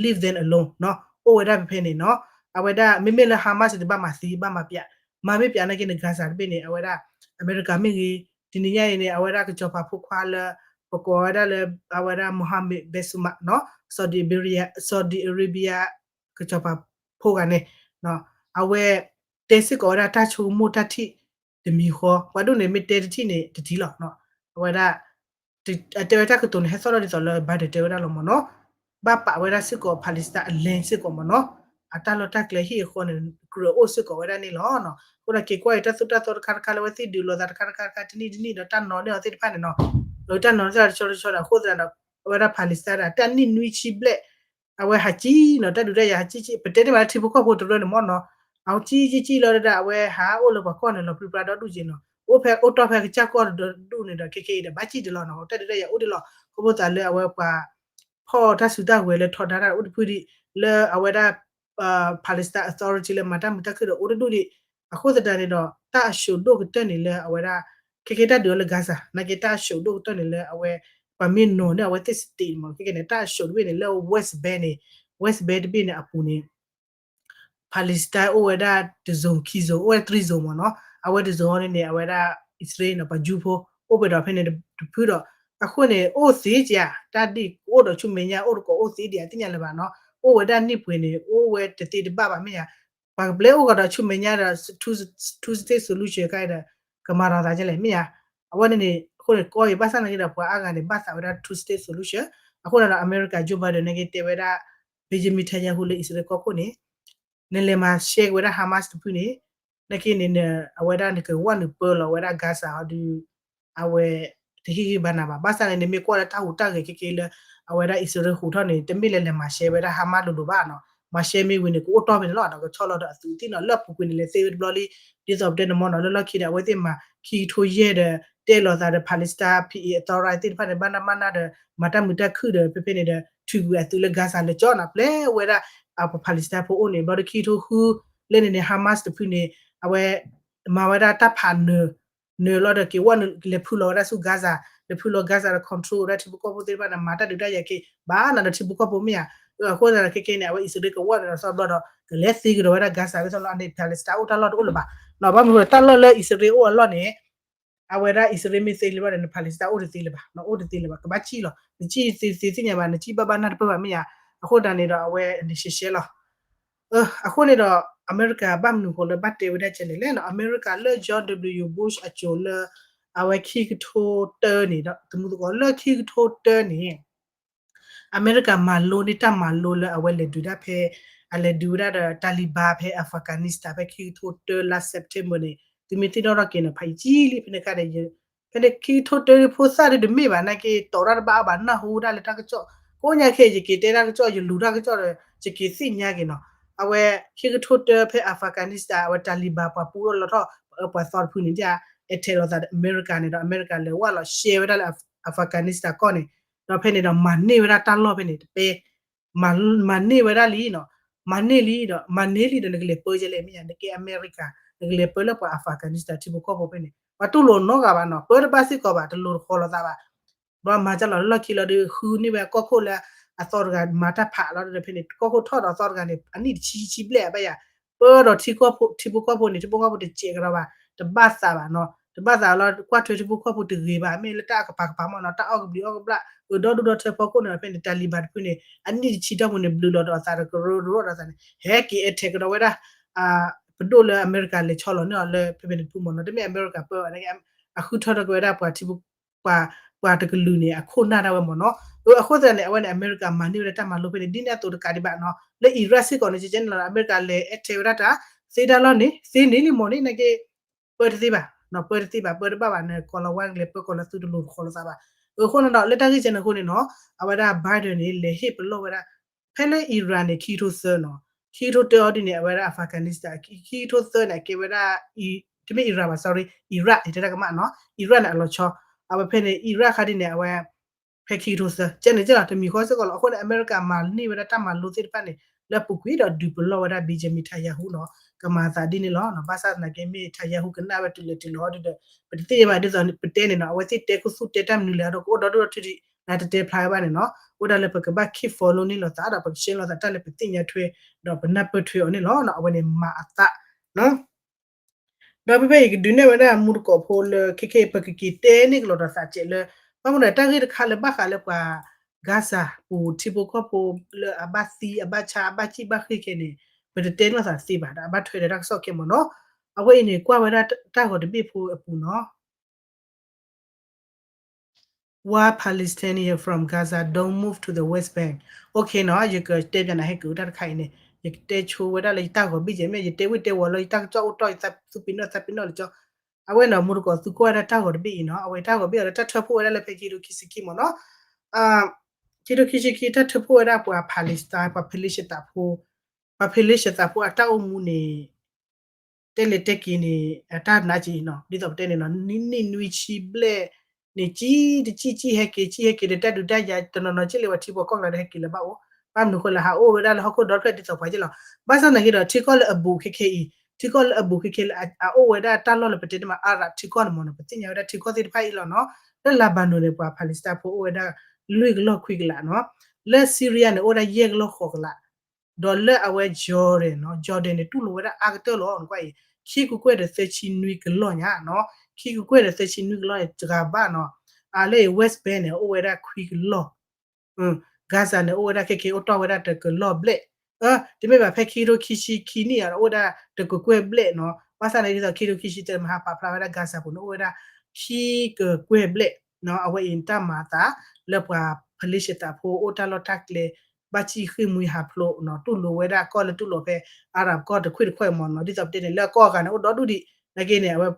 leave them alone နီၤ, အိၣ်ဝဲဒၣ်ဖဲဖဲန့ၣ်နီၤ. အဝဲဒၣ် မ့မ့ၢ်လၢ Hamas တဘၣ်မၤသံ ဘၣ်မၤပျး, မၤမ့ၢ်ပျးနာ်က့န့ၣ် Gaza တဘ့ၣ်န့ၣ် အဝဲဒၣ် အမဲရကၤမ့ၢ်ဂ့ၤ, တနံၤညါအံၤန့ၣ် အဝဲဒၣ်ကစီၤပၤဖိခွါလၢ ပကိးဝဲဒၣ်လၢ အဝဲဒၣ် Mohammed bin Salman နီၤ, Saudi Arabia, Saudi Arabia ကစီၤပၤဖိဂၤန့ၣ် အဝဲ တဲစ့ၢ်ကီးဝဲဒၣ်တၢ်ဆိကမိၣ်တၢ်ထံၣ် တမံၤဃီ, ပှၤဒိၣ်န့ၣ် မ့ၢ်တဲတထံၣ်န့ၣ် တထံၣ်လီၤ. အဝဲဒၣ် အတဲဝဲတၢ်ကတိၤန့ၣ် ဟဲသီၣ်ထီၣ်ဒ်သိးလၢ Biden တဲဝဲဒၣ်လီၤမ့ၢ်နီၤ, ဘၣ်ပာ်ဝဲဒၣ်စ့ၢ်ကီး Palestine အ land စ့ၢ်ကီးမ့ၢ်နီၤ, အတၢ်လီၢ်တၢ်ကျဲဟံၣ်အဃီန့ၣ် ကြၢးအိၣ်စ့ၢ်ကီးဝဲဒၣ်န့ၣ်လီၤ. အဃိဒီးက့ၤကွၢ်အံၤ တၢ်သိၣ်တၢ်သီတခါတခါလၢအဝဲသ့ၣ်ဒုးလိာ်သးတခါတခါတခါ တနံၣ်တနံၣ်ဒီးတၢ်နီၤန့ၢ်အီၤသ့ၣ်တဖၣ်န့ၣ်နီၤ, လၢတၢ်နီၤန့ၢ်သးတဆီတဆီဒီး အဃိသတးဒီး အဝဲဒၣ် Palestine ဒီး တၢ်နံၣ်နွံဆံဘျဲၣ် အဝဲဟးကံနီၤ, တၢ်ဒုးတၢ်ယၤဟးကံကံ, ပတဲန့ၢ်မးလၢထံဖိကီၢ်ဖိတရၢန့ၣ်မ့ၢ်နီၤ, အကံကံကံလီၤဒီး အဝဲဟးအိၣ်လၢပှၤကီၢ်န့ၣ် လီၤပြံပြါဒီဒူၣ်က့နီၤ, အိၣ်ဖဲအိၣ်တီၢ်ဖဲကစၢ်ကီၢ်ဒီဒူၣ်န့ၣ်ဒီး ခဲခဲအံၤဒီး ဘၣ်ကံတလီၤနီၤ, တၢ်ဒုးတၢ်ယၤအိၣ်ဒံးလီၤ, ခီဖျိသးလၢအဝဲပှၤ ဖီၣ်တၢ်စုတၢ်ဝဲၤလၢထီဒါတၢ်အိၣ်တဖုဒံး လၢအဝဲဒၣ် Palestine Authority လၢမၤတၢ်မုာ်တၢ်ခုၣ်ဒီးအိၣ်တဒူၣ်ဒံး, အဃိသတးန့ၣ်ဒီး တၢ်အရှုံးဒိၣ်ကတၢၢ်န့ၣ်လၢအဝဲဒၣ် ခဲခဲတၢ်ဒုးအီၤလၢ Gaza နာ်က့ တၢ်အရှုံးဒိၣ်ကတၢၢ်န့ၣ်လၢအဝဲ ပှၤမ့ၢ်နီၤန့ၢ်အဝဲသ့ၣ် state မ့ၢ် ခဲခဲန့ၣ် တၢ်အရှုံးတဘ့ၣ်န့ၣ် လၢ West Bank န့ၣ် West Bank တဘ့ၣ်န့ၣ်အပူၤန့ၣ် Palestine အိၣ်ဝဲဒၣ်တ zone ခံ zone အိၣ်ဝဲဒၣ် three zone မ့ၢ်နီၤ, အဝဲတ zone န့ၣ်န့ၣ် အဝဲဒၣ် အံၣ်စရ့လးန့ၣ် ပှၤယူဖိ အိၣ်ပှဲၤဒီးဖဲန့ၣ်တဖုဒီး အဃိန့ၣ် အိၣ်သ့ကဧါ တၢ်ဒ်ကအိၣ်ဒီးဆူမဲာ်ညါ အိၣ်တကိးအိၣ်သ့ဒံး အသ့ၣ်ညါလၢၤဘၣ်နီၤ, အိၣ်ဝဲဒၣ်နံၣ်ပှဲၤန့ၣ် အိၣ်ဝဲတသ့တဘၣ်ဘၣ်မ့ၢ်ဧါ, ပှၤကပျဲအိၣ်ကဒီးဆူမဲာ်ညါဒီး two state solution ခါအံၤဒီး ကမၤထီၣ်သးကလဲၣ်မ့ၢ်ဧါ, အဝဲန့ၣ်န့ၣ် အဃိန့ၣ် ကီအံၤဘၣ်ဆၣ်နာ်က့ဒီး ပှၤအါဂၤန့ၣ် ဘၣ်သးဝဲဒၣ် two state solution, အဃိန့ၣ်ဒီး အမဲရကၤ Joe Biden နာ်က့တဲဝဲဒၣ် Benjamin Netanyahu လၢအံၣ်စရ့လးကီၢ်ခိၣ်န့ၣ် နလဲၤမၤရှဲက့ၤဝဲဒၣ် Hamas တဖုန့ၣ် နာ်က့န့ၣ် အဝဲဒၣ်နကဝဲနုာ်ပၢလီၤဝဲဒၣ် Gaza ဟီဒုး အဝဲ တဟ့ၣ်ဂံၢ်ဘါနၤဘၣ်, ဘၣ်ဆၣ်န့ၣ် နမ့ၢ်ကွၢ်လၢတၢ်ဟူးတၢ်ဂဲၤခဲက့လၢ အဝဲဒၣ်အံၣ်စရ့လးဟူးထီၣ်န့ၣ် တမ့ၢ်လၢလဲၤမၤရှဲဝဲဒၣ် Hamas လိၤလိၤဘၣ်နီၤ, မၤရှဲမ့ၢ်ဝံၤန့ၣ် ကအိၣ်တီၢ်ဖဲန့ၣ်လီၤ. ဒီးကဆီၣ်လီၤဒီးအသုးသ့ၣ်နီၤ လၢအပူၤကွံာ်န့ၣ် လဲၤသ့ဝဲတဘျီလံ. ဒ်သိးပတဲန့ၣ်မ့ၢ်နီၤ လၢလီၢ်ခံဒီး အဝဲသ့ၣ်မၤခံကထိယဲၢ်ဒီး တဲလိာ်သးဒီး Palestine P A authority သ့ၣ်တဖၣ်န့ၣ် ဘၣ်နၢ်ဘၣ်နၢ်ဒီး မၤတၢ်မုာ်တၢ်ခုၣ်ဒီး ဖဲဖဲန့ၣ်ဒီး ထုးကွံာ်အသုးလၢ Gaza လဲၤကၠီနီၤ ပျဲဝဲဒၣ် အပှၤ Palestine ဖိအိၣ်န့ၣ် ဘျီဒီးခံကထိဃု လၢန့ၣ်န့ၣ် Hamas တဖုန့ၣ် အဝဲ မၤဝဲဒၣ်တၢ်ဖးနၢၤ နၢၤလီၤဒီးက့ၤဝဲနုာ် လဲၤဖုလီၤဝဲဒၣ်ဆူ Gaza, လဲၤဖုလီၤ Gaza ဒီး control ဝဲဒၣ်ထံဖိကီၢ်ဖိသ့ၣ်တဖၣ်န့ၣ် မၤတၢ်ဒုးတၢ်ယၤက့ၤ ဘၣ်နၤဒီးထံဖိကီၢ်ဖိမ့ၢ်ဧါ. အဃိသတးဒီးခဲကဲန့ၣ် အဝဲအံၣ်စရ့လးကဝီၤန့ၣ်ဒီး သီဘျီဒီး ကလဲၤသ့ကဒီးဝဲဒၣ် Gaza ဝဲသီလီၤန့ၣ် Palestine အိၣ်တၢ်လီၢ်တအိၣ်လၢၤဘၣ်. ဘၣ်မနုၤဃိ တၢ်လီၢ်လၢအံၣ်စရ့လးအိၣ်အလီၢ်န့ၣ် အဝဲဒၣ်အံၣ်စရ့လးမ့ၢ်သ့လံဘျီဒီး Palestine အိၣ်တသ့လၢၤဘၣ်, အိၣ်တသ့လၢၤဘၣ်, ကဘၣ်စံၣ်လီၤ. နစံၣ်သ့သ့သ့ၣ်ညါဘၣ်, နစံၣ်ဘၣ်ဘၣ်နၢ်တပၢၢ်ဘၣ်မ့ၢ်ဧါ. အဃိသတးန့ၣ်ဒီး အဝဲန့ၣ်ရှဲရှဲလီၤ. အဃိန့ၣ်ဒီး အမဲရကၤဘၣ်မနုၤဃိလၢဘၣ်တဲဝဲဒၣ်ကဲလဲၣ်လဲၣ်နီၤ, အမဲရကၤလၢ George W Bush အစိၤလၢ အဝဲခံကထိတၢန့ၣ်ဒီး တမူသကိးလၢခံကထိတၢန့ၣ် အမဲရကၤမၤလိန့ၢ်တၢ်မၤလိလၢအဝဲလဲၤဒုးဒၣ်ဖဲ အလဲၤဒုးဝဲဒၣ်ဒီး Taliban ဖဲ Afghanistan ဖဲခံကထိတၢလါ September န့ၣ် သုမ့ၢ်သ့ၣ်နီၣ်ထီၣ်က့ၤန့ၣ် ဖးယံာ်လံဖဲန့ၣ်ခါဒီး ဖဲန့ၣ်ခံကထိတၢဖိသၣ်ဒုးတမ့ၢ်ဘၣ် နာ်က့တီၤတၢ်တဘၣ်အီၤဘၣ် နၢ်ဟူဒၣ်လၢတၢ်ကစီၣ် ကိးညါခဲအံၤ ယက့ၤတဲတၢ်ကစီၣ် ယလူၤတၢ်ကစီၣ်ဒီး ယက့ၤသ့ၣ်ညါက့ၤနီၤ. အဝဲခံကထိတၢဖဲ Afghanistan အဝဲ Taliban ပှၤပူထီၣ်လီၤထီၣ် ပှၤသီတဖုန့ၣ် ဒ်အ attack လိာ်သးဒီးအမဲရကၤန့ၣ်ဒီး အမဲရကၤလဲၤဝဲလီၤရှဲဝဲဒၣ်လၢ Afghanistan ကီၢ်န့ၣ် ဒီးဖဲန့ၣ်ဒီးမၤန့ၢ်ဝဲဒၣ်တၢ်လီၢ်ဖဲန့ၣ်တပဲ မၤန့ၢ်ဝဲဒၣ်လံနီၤ, မၤန့ၢ်လံဒီး မၤန့ၢ်လံဒီး နကလဲၤပၢကဲလဲၣ်မ့ၢ်ဧါ, နကဲအမဲရကၤ နကလဲၤပၢလၢပှၤ Afghanistan ထံဖိကီၢ်ဖိဖဲန့ၣ် ပှၤတူၢ်လိာ်နီတဂၤဘၣ်နီၤ, ပၢတဘၣ်စ့ၢ်ကီးဘၣ်, တလိၤတဃီလိာ်သးဘၣ်. ဘျီမၤကၢလီၤလၢလီၢ်ခံလီၤဒီး ဃုန့ၢ်ဝဲကီၢ်ခိၣ်လၢအသီတဂၤ မၤတၢ်ဖးလီၤဒီး ဖဲန့ၣ် ကီၢ်ခိၣ်ထီၣ်ဒီးအသီတဂၤန့ၣ် အနံၣ်တဆံဆံဘျဲၣ်အဘၣ်ယၤ, ပၢဒီးထံဖိကီၢ်ဖိန့ၣ် ထံဖိကီၢ်ဖိတစဲးကဒီးဘၣ်, တဘၣ်သးဘၣ်နီၤ, တဘၣ်သးလီၤ ကွၢ်ထွဲထံဖိကီၢ်ဖိတဂ့ၤဘၣ်, မ့ၢ်လၢတၢ်အကပၤကပၤမ့ၢ်နီၤ, တၢ်အီၣ်ကဘျံးအီၣ်ကဘျၣ် အၢဒီဒူၣ်ဒီထၢဖီခိၣ်န့ၣ်ဒီး ဖဲန့ၣ် Taliban တဖုန့ၣ် အနံၣ်တဆံတီၢ်ပူၤန့ၣ်ဘျုးလီၤဒီးအသးတကရၢကရိဒီးသးန့ၣ် ဟဲက့ၤ attack ကဒီးဝဲဒၣ် ပဒိၣ်လၢအမဲရကၤလဲၤဆီလီၤန့ၢ်အီၤလၢဖဲဖဲန့ၣ်တဖုမ့ၢ်နီၤ, တမ့ၢ်အမဲရကၤပၢဘၣ်, အဃုထၢထီၣ်က့ၤဝဲဒၣ်ပှၤထံဖိ ပှၤ ပှၤတကလုာ်န့ၣ် အခိၣ်နၢ်ဒၣ်ဝဲမ့ၢ်နီၤ.အဃိသတးန့ၣ် အဝဲန့ၣ် အမဲရကၤမၤန့ၢ်ဝဲဒၣ်တၢ်မၤလိဖဲန့ၣ် ဒ်န့ၣ်အသိးတကးဒံးဘၣ်နီၤ, လၢ Iraq စ့ၢ်ကီးန့ၣ် ကဲကဲန့ၣ်လီၤ အမဲရကၤလဲၤ attack ဝဲဒၣ်တၢ် သ့တၢ်လီၢ်န့ၣ် သ့န့ၢ်လံမ့ၢ်န့ၣ် နာ်က့ ပၢတသ့ဘၣ်, ပၢတသ့ဘၣ် ပၢတဘၣ်ဘၣ်န့ၣ် ကီၤလၤဝါကလဲၤပၢကီၤလၤသူတလိၤတဃီလိာ်သးဘၣ်. အဃိန့ၣ်ဒီး လၢတၢ်ဂ့ၢ်ကဲန့ၣ်အဃိန့ၣ်နီၤ အဝဲဒၣ် Biden န့ၣ် လဲၤဟ့ၣ်ပလီၢ်ဝဲဒၣ် ဖဲလၢ Iran န့ၣ် ခံကထိသၢနီၤ, ခံကထိတၢအီၤဒ်န့ၣ် အဝဲဒၣ် Afghanistan, ခံကထိသၢန့ၣ် အကဲဝဲဒၣ် တမ့ၢ် Iran ဘၣ် sorry, Iraq န့ၣ် တဲတၢ်ကမၣ်နီၤ, Iraq န့ၣ် အလီၤဆီ, အဝဲဖဲန့ၣ် Iraq ခါဒ်န့ၣ် အဝဲ ဖဲခံကထိသၢ ကဲန့ၣ်ကဲလီၤ တမံၤဃီစ့ၢ်ကီးလီၤ. အဃိန့ၣ် အမဲရကၤမၤန့ၢ်ဝဲဒၣ်တၢ်မၤလိသ့ၣ်တဖၣ်န့ၣ် လၢအပူၤကွံာ်ဒီးဒုးပလီၢ်ဝဲဒၣ် Benjamin Netanyahu နီၤ, ကမၤသးဒ်န့ၣ်လီၤ. ဘၣ်ဆၣ်သနာ်က့မ့ၢ် Netanyahu ကနၣ်ဝဲတုၤလဲၤတုၤလီၤဒီး ပတသ့ၣ်ညါဘၣ်ဒ်သိးပတဲန့ၣ်နီၤ, အဝဲသ့ၣ်တဲခူသူၣ်တဲတၢ်မနုၤလဲၣ်ဒီး ကအိၣ်ဒီဒူၣ်ဒီထၢဒံး နတတဲဖျါဝဲဘၣ်န့ၣ်နီၤ, အိၣ်ဒၣ်လၢပကဘၣ် keep follow န့ၢ်လိာ်သးဒီး ပကရှဲလိာ်သးတၢ်လၢပသ့ၣ်ညါထွဲ ဒီးပနၢ်ပၢၢ်ထွဲအီၤန့ၣ်လီၤ. အဝဲန့ၣ်မၤအသး ဒီးဖဲဖဲအံၤကဒုးနဲၣ်ဝဲဒၣ်မူတကိးဖိလၢ ခဲခဲအံၤ ပကက့ၤတဲန့ၢ်ကလီၤဒီးသးစဲးလၢ ဘၣ်မနုၤတၢ်ဂ့ၢ်တခါလၢဘၣ်ဃးလၢပှၤ Gaza ပူၤထံဖိကီၢ်ဖိလၢအဘၣ်သံအဘၣ်ဆါအဘၣ်စံၣ်ဘၣ်ဃ့ၢ်ခဲန့ၣ် ပတတဲလိာ်သးသ့ဘၣ် ဒီးအဘၣ်ထွဲဒီးတၢ်ကစီၣ်ခဲမ့ၢ်နီၤ. အဝဲအံၤန့ၣ် ကွၢ်ဝဲဒၣ်တၢ်ဂီၤတဘ့ၣ်ဖိအပူၤနီၤ. Why Palestinians from Gaza don't move to the West Bank. Okay နီၤ, ယကတဲပျးနၤ ဟဲက့ၤဝဲတၢ်တခါအံၤန့ၣ် ယကတဲဆိဝဲဒၣ်လၢယတၢ်ဂီၤဘ့ၣ်ယဲၢ် မ့ၢ်ယတဲဝံၣ်တဲဝီၤလၢယတၢ်ကစီၣ်အိၣ်တီၢ် ယသူပ့ၤနီၣ်သးပ့ၤနီၣ်လၢကၠီ အဝဲနီၤ မူတကိးသုကွၢ်ဝဲဒၣ်တၢ်ဂီၤတဘ့ၣ်အံၤနီၤ, အဝဲတၢ်ဂီၤဘ့ၣ်အီၤလၢတၢ်ထၢဖှိၣ်ဝဲဒၣ်လၢဖဲခံကထိခံဆံခံမ့ၢ်နီၤ, ခံကထိခံဆံခံ တၢ်ထၢဖှိၣ်ဝဲဒၣ်ပှၤ Palestine ပှၤ Palestine သးဖိ ပှၤ Palestine သးဖိအတၢ်အိၣ်မူန့ၣ် တဲလဲၤတဲက့ၤန့ၣ် အတၢ်နါက့ၤနီၤ, ဒ်သိးပတဲန့ၣ်နီၤ နံၣ်နွံဆံဘျဲၣ်န့ၣ် ကံတကံကံဟဲက့ၤ ကံဟဲက့ၤဒီးတၢ်ဒုးတၢ်ယၤ တနီၤနီၤက့ၤလၢပှၤထံဖိကီၢ်ဖိဒီးဟဲက့ၤလၢၤဘၣ်အိၣ်, ဘၣ်မနုၤဃိလဲၣ် ဟးအိၣ်ဝဲဒၣ်လၢဟီၣ်ခိၣ်ဒီဖျၢၣ်ဒ်သိးပှၤက့ၤလီၤ. ဘၣ်ဆၣ်သနာ်က့ဒီး ထံကီၢ်လၢအဘူးခဲခဲအံၤ ထံကီၢ်လၢအဘူးခဲခဲလၢအအိၣ်ဝဲဒၣ်တၢ်လီၢ်လၢပတဲတမး Arab ထံကီၢ်န့ၣ်မ့ၢ်နီၤ, ပသ့ၣ်ညါဝဲဒၣ်ထံကီၢ်သ့ၣ်တဖၣ်အံၤလီၤနီၤ, လၢ Lebanon န့ၣ် ပှၤ Palestine ဖိအိၣ်ဝဲဒၣ် လွံၢ်ကလီၢ်ခွံကလးနီၤ, လၢ Syria န့ၣ် အိၣ်ဝဲဒၣ်ယဲၢ်ကလီၢ်ဃိးကလး ဒီးလၢအဝဲ Jordan နီၤ, Jordan န့ၣ် တူၢ်လိာ်ဝဲဒၣ်အါကတၢၢ်လီၤ နကွၢ်အံၤ ခံကကွဲၢ်ဒီးသၢဆံနွံကလီၢ်ညါနီၤ, ခံကကွဲၢ်ဒီးသၢဆံနွံကလီၢ်န့ၣ် တဂၤဘၣ်နီၤ, အလၢ West Bank န့ၣ် အိၣ်ဝဲဒၣ်ခွံကလီၢ်, Gaza န့ၣ် အိၣ်ဝဲဒၣ်ခဲခဲအိၣ်တီၢ်ဝဲဒၣ်တကလီၢ်ဘျဲၣ်, တမ့ၢ်ဘၣ် ဖဲခံကထိခံဆံခံနံၣ်အံၤ အိၣ်ဝဲဒၣ်တကကွဲၢ်ဘျဲၣ်နီၤ, ဘၣ်ဆၣ်န့ၣ်ဒ်သိး ခံကထိခံဆံသၢ မဟါပာ်ဖျါဝဲဒၣ် Gaza ပူၤန့ၣ် အိၣ်ဝဲဒၣ်ခံကကွဲၢ်ဘျဲၣ်နီၤ, အဝဲအံၤတၢ်မၤအသး လၢပှၤ Palestine သးဖိအိၣ်တၢ်လီၢ်တၢ်ကျဲ ဘၣ်စံၣ်ဃ့ၢ်မှံဟးဖျိးနီၤ, တူၢ်လိာ်ဝဲဒၣ်ကီၢ်လၢတူၢ်လိာ်ဖဲ Arab ကီၢ်တခွံၣ်တခွဲၣ်မ့ၢ်နီၤ, ဒ်သိးပတဲန့ၣ် လၢအကီၢ်အဂၤန့ၣ် အိၣ်ဒီဒူၣ်ဒံး နာ်က့န့ၣ် အဝဲ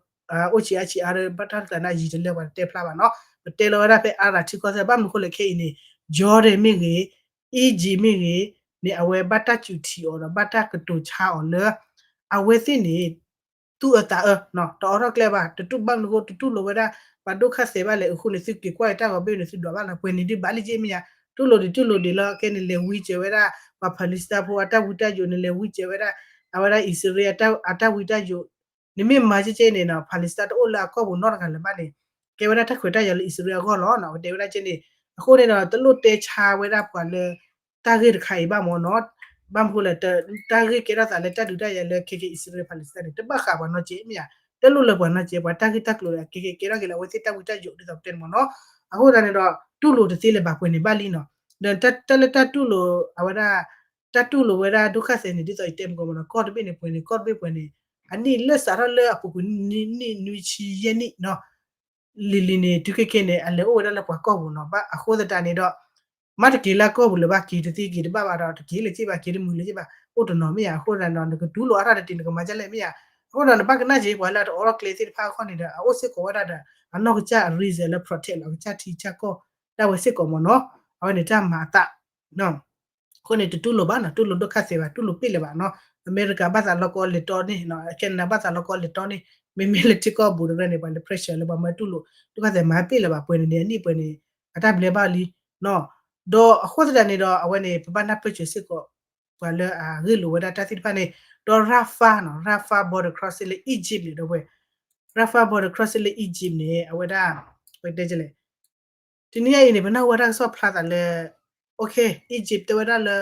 အိၣ်ဆံးအါဆံးအါဒီး ဘၣ်တၢ်တကျါန့ၣ် ယံာ်တလၢပှၤတတဲဖျါဘၣ်နီၤ, ပတဲလီၤဝဲဒၣ်ဖဲ Arab ထံကီၢ်သ့ၣ် ဘၣ်မနုၤဃိလဲၣ်ခဲအံၤန့ၣ် Jordan မ့ၢ်ဂ့ၤ, Egypt မ့ၢ်ဂ့ၤ န့ၣ် အဝဲဘၣ်တၢ်စူးထံးအီၤဒီး ဘၣ်တၢ်ကတိၤဆါအီၤလၢ အဝဲသ့ၣ်န့ၣ် သူၣ်အၢသးအၢ တအိးထီၣ်ကျဲဘၣ်, တတူၢ်ဘၣ်မနုၤအဃိ တတူၢ်လိာ်ဝဲဒၣ် ပှၤဒိၣ်ခၣ်သဲးဘၣ်လဲၣ် အဃိန့ၣ် သုက့ၤကွၢ်အတၢ်ဂီၤဘ့ၣ်န့ၣ် သုဒွးဘၣ်လီၤ, ပှဲၤန့ၣ်ဒုးဘၣ်လံက့မ့ၢ်ဧါ, တူၢ်လိာ်ဒံးတူၢ်လိာ်ဒံးလီၤ, ကဲန့ၣ်လဲၤဝံစၢၤဝဲဒၣ် ပှၤ Palestine ဖိအတၢ်ဝံတၢ်ယိး, နလဲၤဝံစၢၤဝဲဒၣ် အဝဲဒၣ်အံၣ်စရ့လး အတၢ်ဝံတၢ်ယိး, နမ့ၢ်မၤကဲကဲန့ၣ်နီၤ Palestine တအိၣ်လၢအကီၢ်ပူၤနီတဂၤလၢၤဘၣ်န့ၣ် ကဲဝဲဒၣ်တၢ်ခွဲးတၢ်ယာ်လၢအံၣ်စရ့လးအဂီၢ်လီၤနီၤ, အဝဲတဲဝဲဒၣ်ကဲန့ၣ်, အဃိန့ၣ်ဒီး တလိၣ်တဲဆါဝဲဒၣ်ပှၤလၢ တၢ်ဂ့ၢ်တခါအံၤဘၣ်မ့ၢ်နီၤ, ဘၣ်မနုၤဃိလဲၣ်, တၢ်ဂ့ၢ်ကဲထီၣ်သးလၢတၢ်ဒုးတၢ်ယၤလၢခဲကဲအံၣ်စရ့လး Palestine န့ၣ် တဘၣ်ဃးပှၤနီတစဲးမ့ၢ်ဧါ, တလိၣ်လၢပှၤနီတစဲး, ပှၤတၢ်ဂ့ၢ်တၢ်ကျိၤဒီး ကဲကဲကဲထီၣ်က့ၤလၢအဝဲသ့ၣ်တၢ်ဝံတၢ်ယိး ဒ်သိးပတဲန့ၣ်မ့ၢ်နီၤ, အဃိသတးန့ၣ်ဒီး တူၢ်လိာ်တသ့လၢၤဘၣ် ပှဲၤန့ၣ်ဘၣ်လံနီၤ, ဒီးတၢ်လၢတၢ်တူၢ်လိာ် အဝဲဒၣ် တၢ်တူၢ်လိာ်ဝဲဒၣ်ဒိၣ်ခၣ်သဲးန့ၣ် ဒ်သိးယတဲမုၢ်ကီၢ်မ့ၢ်နီၤ, ကီၢ်တဘ့ၣ်န့ၣ်ပှဲၤန့ၣ် ကီၢ်တဘ့ၣ်ပှဲၤန့ၣ် အနံၣ်လၢစးထီၣ်လၢအပူၤကွံာ်နံၣ်နွံဆံယဲၢ်နံၣ်နီၤ လံၤလံၤန့ၣ် တုၤခဲကဲန့ၣ် အလဲၤအိၣ်ဝဲဒၣ်လၢပှၤကီၢ်ပူၤနီၤ, ဘၣ်အဃိသတးန့ၣ်ဒီး မ့ၢ်တက့ၤလၢကီၢ်ပူၤလၢၤဘၣ် က့ၤတသ့က့ၤတဘၣ်ဘၣ်ဒီး တက့ၤလၢၤက့ဘၣ် က့ၤတမုာ်လၢၤက့ဘၣ် အိၣ်တနီၤမ့ၢ်ဧါ, အဃိသတးဒီး နကတူၢ်လိာ်အါထီၣ်တတ့ၢ် နကမၤဒ်လဲၣ်မ့ၢ်ဧါ, အဃိဒီးနဘၣ်ကနၣ်က့ၤ ပှၤလၢအတအိးထီၣ်ကျဲသ့ၣ်တဖၣ်အဂီၢ်န့ၣ်ဒီး အအိၣ်စ့ၢ်ကီးဝဲဒၣ်ဒီး အနီၢ်ကစၢ် reason လၢ protect လီၤ အကစၢ်ထံကစၢ်ကီၢ် ဒၣ်ဝဲစ့ၢ်ကီးမ့ၢ်နီၤ, အဝဲန့ၣ်တၢ်မၤအသး အဃိန့ၣ် တတူၢ်လိာ်ဘၣ်နီၤ, တူၢ်လိာ်ဒိၣ်ခၣ်သဲးဘၣ်, တူၢ်လိာ်ပ့ၢ်လၢၤဘၣ်နီၤ, အမဲရကၤဘၣ်သးလီၤကီလဲၤတီန့ၣ်, Canada ဘၣ်သးလီၤကီလဲၤတီန့ၣ်, မ့မ့ၢ်လၢထံကီၢ်ပူၤတဖၣ်န့ၣ် ပှၤလဲၤ pressure လၢပှၤမၤတူၢ်လိာ် ဒိၣ်ခၣ်သဲးမၤပ့ၢ်လၢၤဘၣ်, ပှဲၤန့ၣ်န့ၣ် အနံၣ်ပှဲၤန့ၣ် အတၢ်ဘျဲဘၣ်လံနီၤ, ဒီးအဃိသတးန့ၣ်ဒီး အဝဲန့ၣ် ပဘၣ်နၢ်ပၢၢ်စၢၤစ့ၢ်ကီး ပှၤလၢအဂ့ၢ်လိာ်ဝဲဒၣ်တၢ်သ့ၣ်တဖၣ်န့ၣ်, ဒီး Rafah နီၤ, Rafah border crossing လၢ Egypt န့ၣ်ဒီးဝဲ, Rafah border crossing လၢ Egypt န့ၣ် အဝဲဒၣ် ပတဲလဲၣ် တနံၤညါအံၤန့ၣ် ပနၢ်ဟူဝဲတၢ်ကစီၣ်ဖျါသးလၢ Egypt တဲဝဲဒၣ်လၢ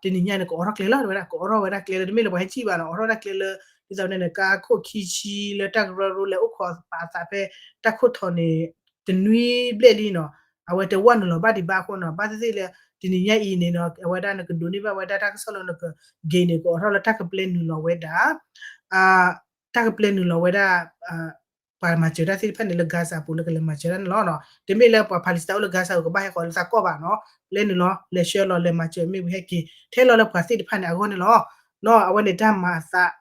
တနံၤညါန့ၣ် ကအိးထီၣ်ကျဲလီၤ တဲဝဲဒၣ် ကအိးထီၣ်ဝဲဒၣ်ကျဲလၢ တမ့ၢ်လၢပှၤဟဲစံၣ်ဘၣ်နီၤ, အိးထီၣ်ဝဲဒၣ်ကျဲလၢ ဒ်သိးန့ၣ် ကါခိၣ်ခံဆံလၢတၢ်ကရၢကရိလဲၤအိၣ်ခိးပာ်အသးဖဲ တၢ်ခိၣ်ထီၣ်န့ၣ် တနွံဘျဲၣ်လံနီၤ, အဝဲတဝဲနုာ်လီၤဘၣ်ဒံးဘၣ်အဃိနီၤ, ဘၣ်သ့ၣ်သ့ၣ်လၢ တနံၤညါအံၤန့ၣ်နီၤ အဝဲဒၣ်နကဒိးန့ၢ်ဘၣ်ဝဲဒၣ်တၢ်ကစီၣ်လၢနက gate န့ၣ် ကအိးထီၣ်လၢတၢ်ကပျဲနုာ်လီၤဝဲဒၣ် တၢ်ကပျဲနုာ်လီၤဝဲဒၣ် ပှၤမၤစၢၤတၢ်သ့ၣ်တဖၣ်န့ၣ် လၢ Gaza ပူၤ လၢကလဲၤမၤစၢၤတၢ်န့ၣ်လီၤ. တမ့ၢ်လၢပှၤ Palestine အိၣ်လၢ Gaza ပူၤ ကဘၣ်ဟဲဃီၤလၢသးကီၢ်ဘၣ်နီၤ, လဲၤနုာ်လီၤ လဲၤဆှၢလီၤ လဲၤမၤစၢၤ မ့ၢ်ဝံၤဟဲက့ၤ ထဲလီၤလၢပှၤသ့ၣ်တဖၣ်န့ၣ် အဂီၢ်န့ၣ်လီၤ. နီၤ အဝဲန့ၣ်တၢ်မၤအသး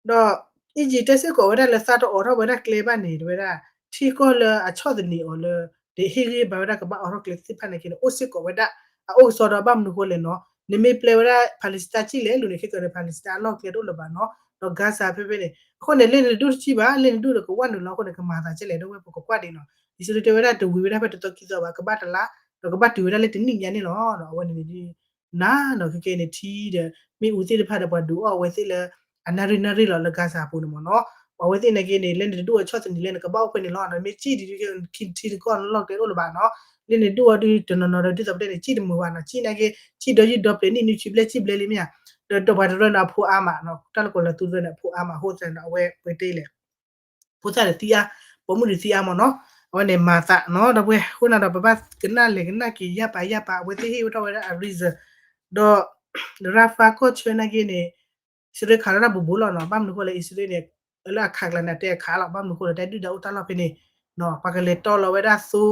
ဒီး Egypt တဲစ့ၢ်ကီးဝဲဒၣ်လၢသးတအိးထီၣ်ဝဲဒၣ်ကျဲဘၣ်န့ၣ် တဲဝဲဒၣ် ထံကီၢ်လၢအဆီၣ်သနံးအီၤလၢ တဟ့ၣ်ဂံၢ်ဘါဝဲဒၣ်ကဘၣ်အိးထီၣ်ကျဲသ့ၣ်တဖၣ်န့ၣ်က့န့ၣ် အိၣ်စ့ၢ်ကီးဝဲဒၣ် အအိၣ်ကစီဒီးဘၣ်မနုၤအဃိလဲၣ်နီၤ, နမ့ၢ်ပျဲဝဲဒၣ် Palestine စံၣ်လဲၣ်လူၤန့ၣ် ခဲကီးန့ၣ် Palestine အလီၢ်ကျဲတအိၣ်လၢၤဘၣ်နီၤ, ဒီး Gaza ဖဲဖဲန့ၣ် အဃိန့ၣ် လ့ၣ်န့ၣ်တဒူၣ်တစံၣ်ဘၣ် လ့ၣ်န့ၣ်ဒူၣ်ဒီးကဝဲနုာ်လီၤအဃိန့ၣ် ကမၤသးကဲလဲၣ် ဒီးဝဲပကကွၢ်ဒံးနီၤ, အံၣ်စရ့လးတဲဝဲဒၣ်တဝံၤဝဲဒၣ်ဖဲတသီခံသီဘၣ် ကဘၣ်တလါ ဒီးကဘၣ်တုၤဝဲဒၣ်လၢတနံၣ်ညါန့ၣ်လီၤ. အဝဲန့ၣ် နၤနီၤ ခဲကဲန့ၣ် ထံဒီး မ့ၣ်အူသ့ၣ်တဖၣ်ဒီးပှၤဒုးအီၣ်အဝဲသ့ၣ်လၢ အနၣ်ရံၣ်နၣ်ရံၣ်လီၤလၢ Gaza အပူၤန့ၣ်မ့ၢ်နီၤ, ပှၤဝဲသ့ၣ်နာ်က့န့ၣ် လၢန့ၣ်တဒူၣ်အီၤဆီၣ်သနံးလၢန့ၣ် ကဘၣ်အိၣ်ဖဲန့ၣ်လီၤ. မ့ၢ်စံၣ်ဒ်ထံတကီၢ်န့ၣ်လီၢ်တဲအိၣ်လၢၤဘၣ်နီၤ, လၢန့ၣ်ဒူၣ်အီၤဒုးတနီၤနီၤဒီး ဒ်သိးပတဲန့ၣ် စံၣ်တမုာ်ဘၣ်နီၤ, စံၣ်နာ်က့ စံၣ်ဒီးယုၢ်ဒီပျဲၤနံၣ်နွံဆံဘျဲၣ် စံၣ်ဘျဲၣ်လံမ့ၢ်ဧါ, ဒီးဒီးပှၤတရၢန့ၣ်အဖိအါမးနီၤ, တၢ်လၢကီၢ်လၢသူတရၢန့ၣ် အဖိအါမး အဃိသတးန့ၣ် အဝဲပတဲလဲၣ် ဖိသၣ်တသံအါ, ပိာ်မုၣ်တသံအါမ့ၢ်နီၤ, အဝဲန့ၣ်မၤသးနီၤ ဒီပုၢ်ဝဲၢ် အဃိန့ၣ်ဒီး ပဘၣ်ကနၣ်လဲၤကနၣ်က့ၤယၢ်ပာ်ယၢ်ပာ် အဝဲသ့ၣ်ဟ့ၣ်ဝဲထီၣ်ဝဲဒၣ်အ reason, ဒီး Rafah ကီၢ်ဆၢနာ်က့န့ၣ် အံၣ်စရ့လးခးလီၤတၢ်ဘူးဘူးလီၤနီၤ, ဘၣ်မနုၤအဃိလဲၣ် အံၣ်စရ့လးန့ၣ် လၢအခးကျါန့ၣ် အတဲအခးလီၤ, ဘၣ်မနုၤအဃိလဲၣ် တၢ်ဒုၣ်ဒါအိၣ်တၢ်လီၢ်ဖဲန့ၣ်, ပှၤကလဲၤတီလီၤဝဲဒၣ်သိ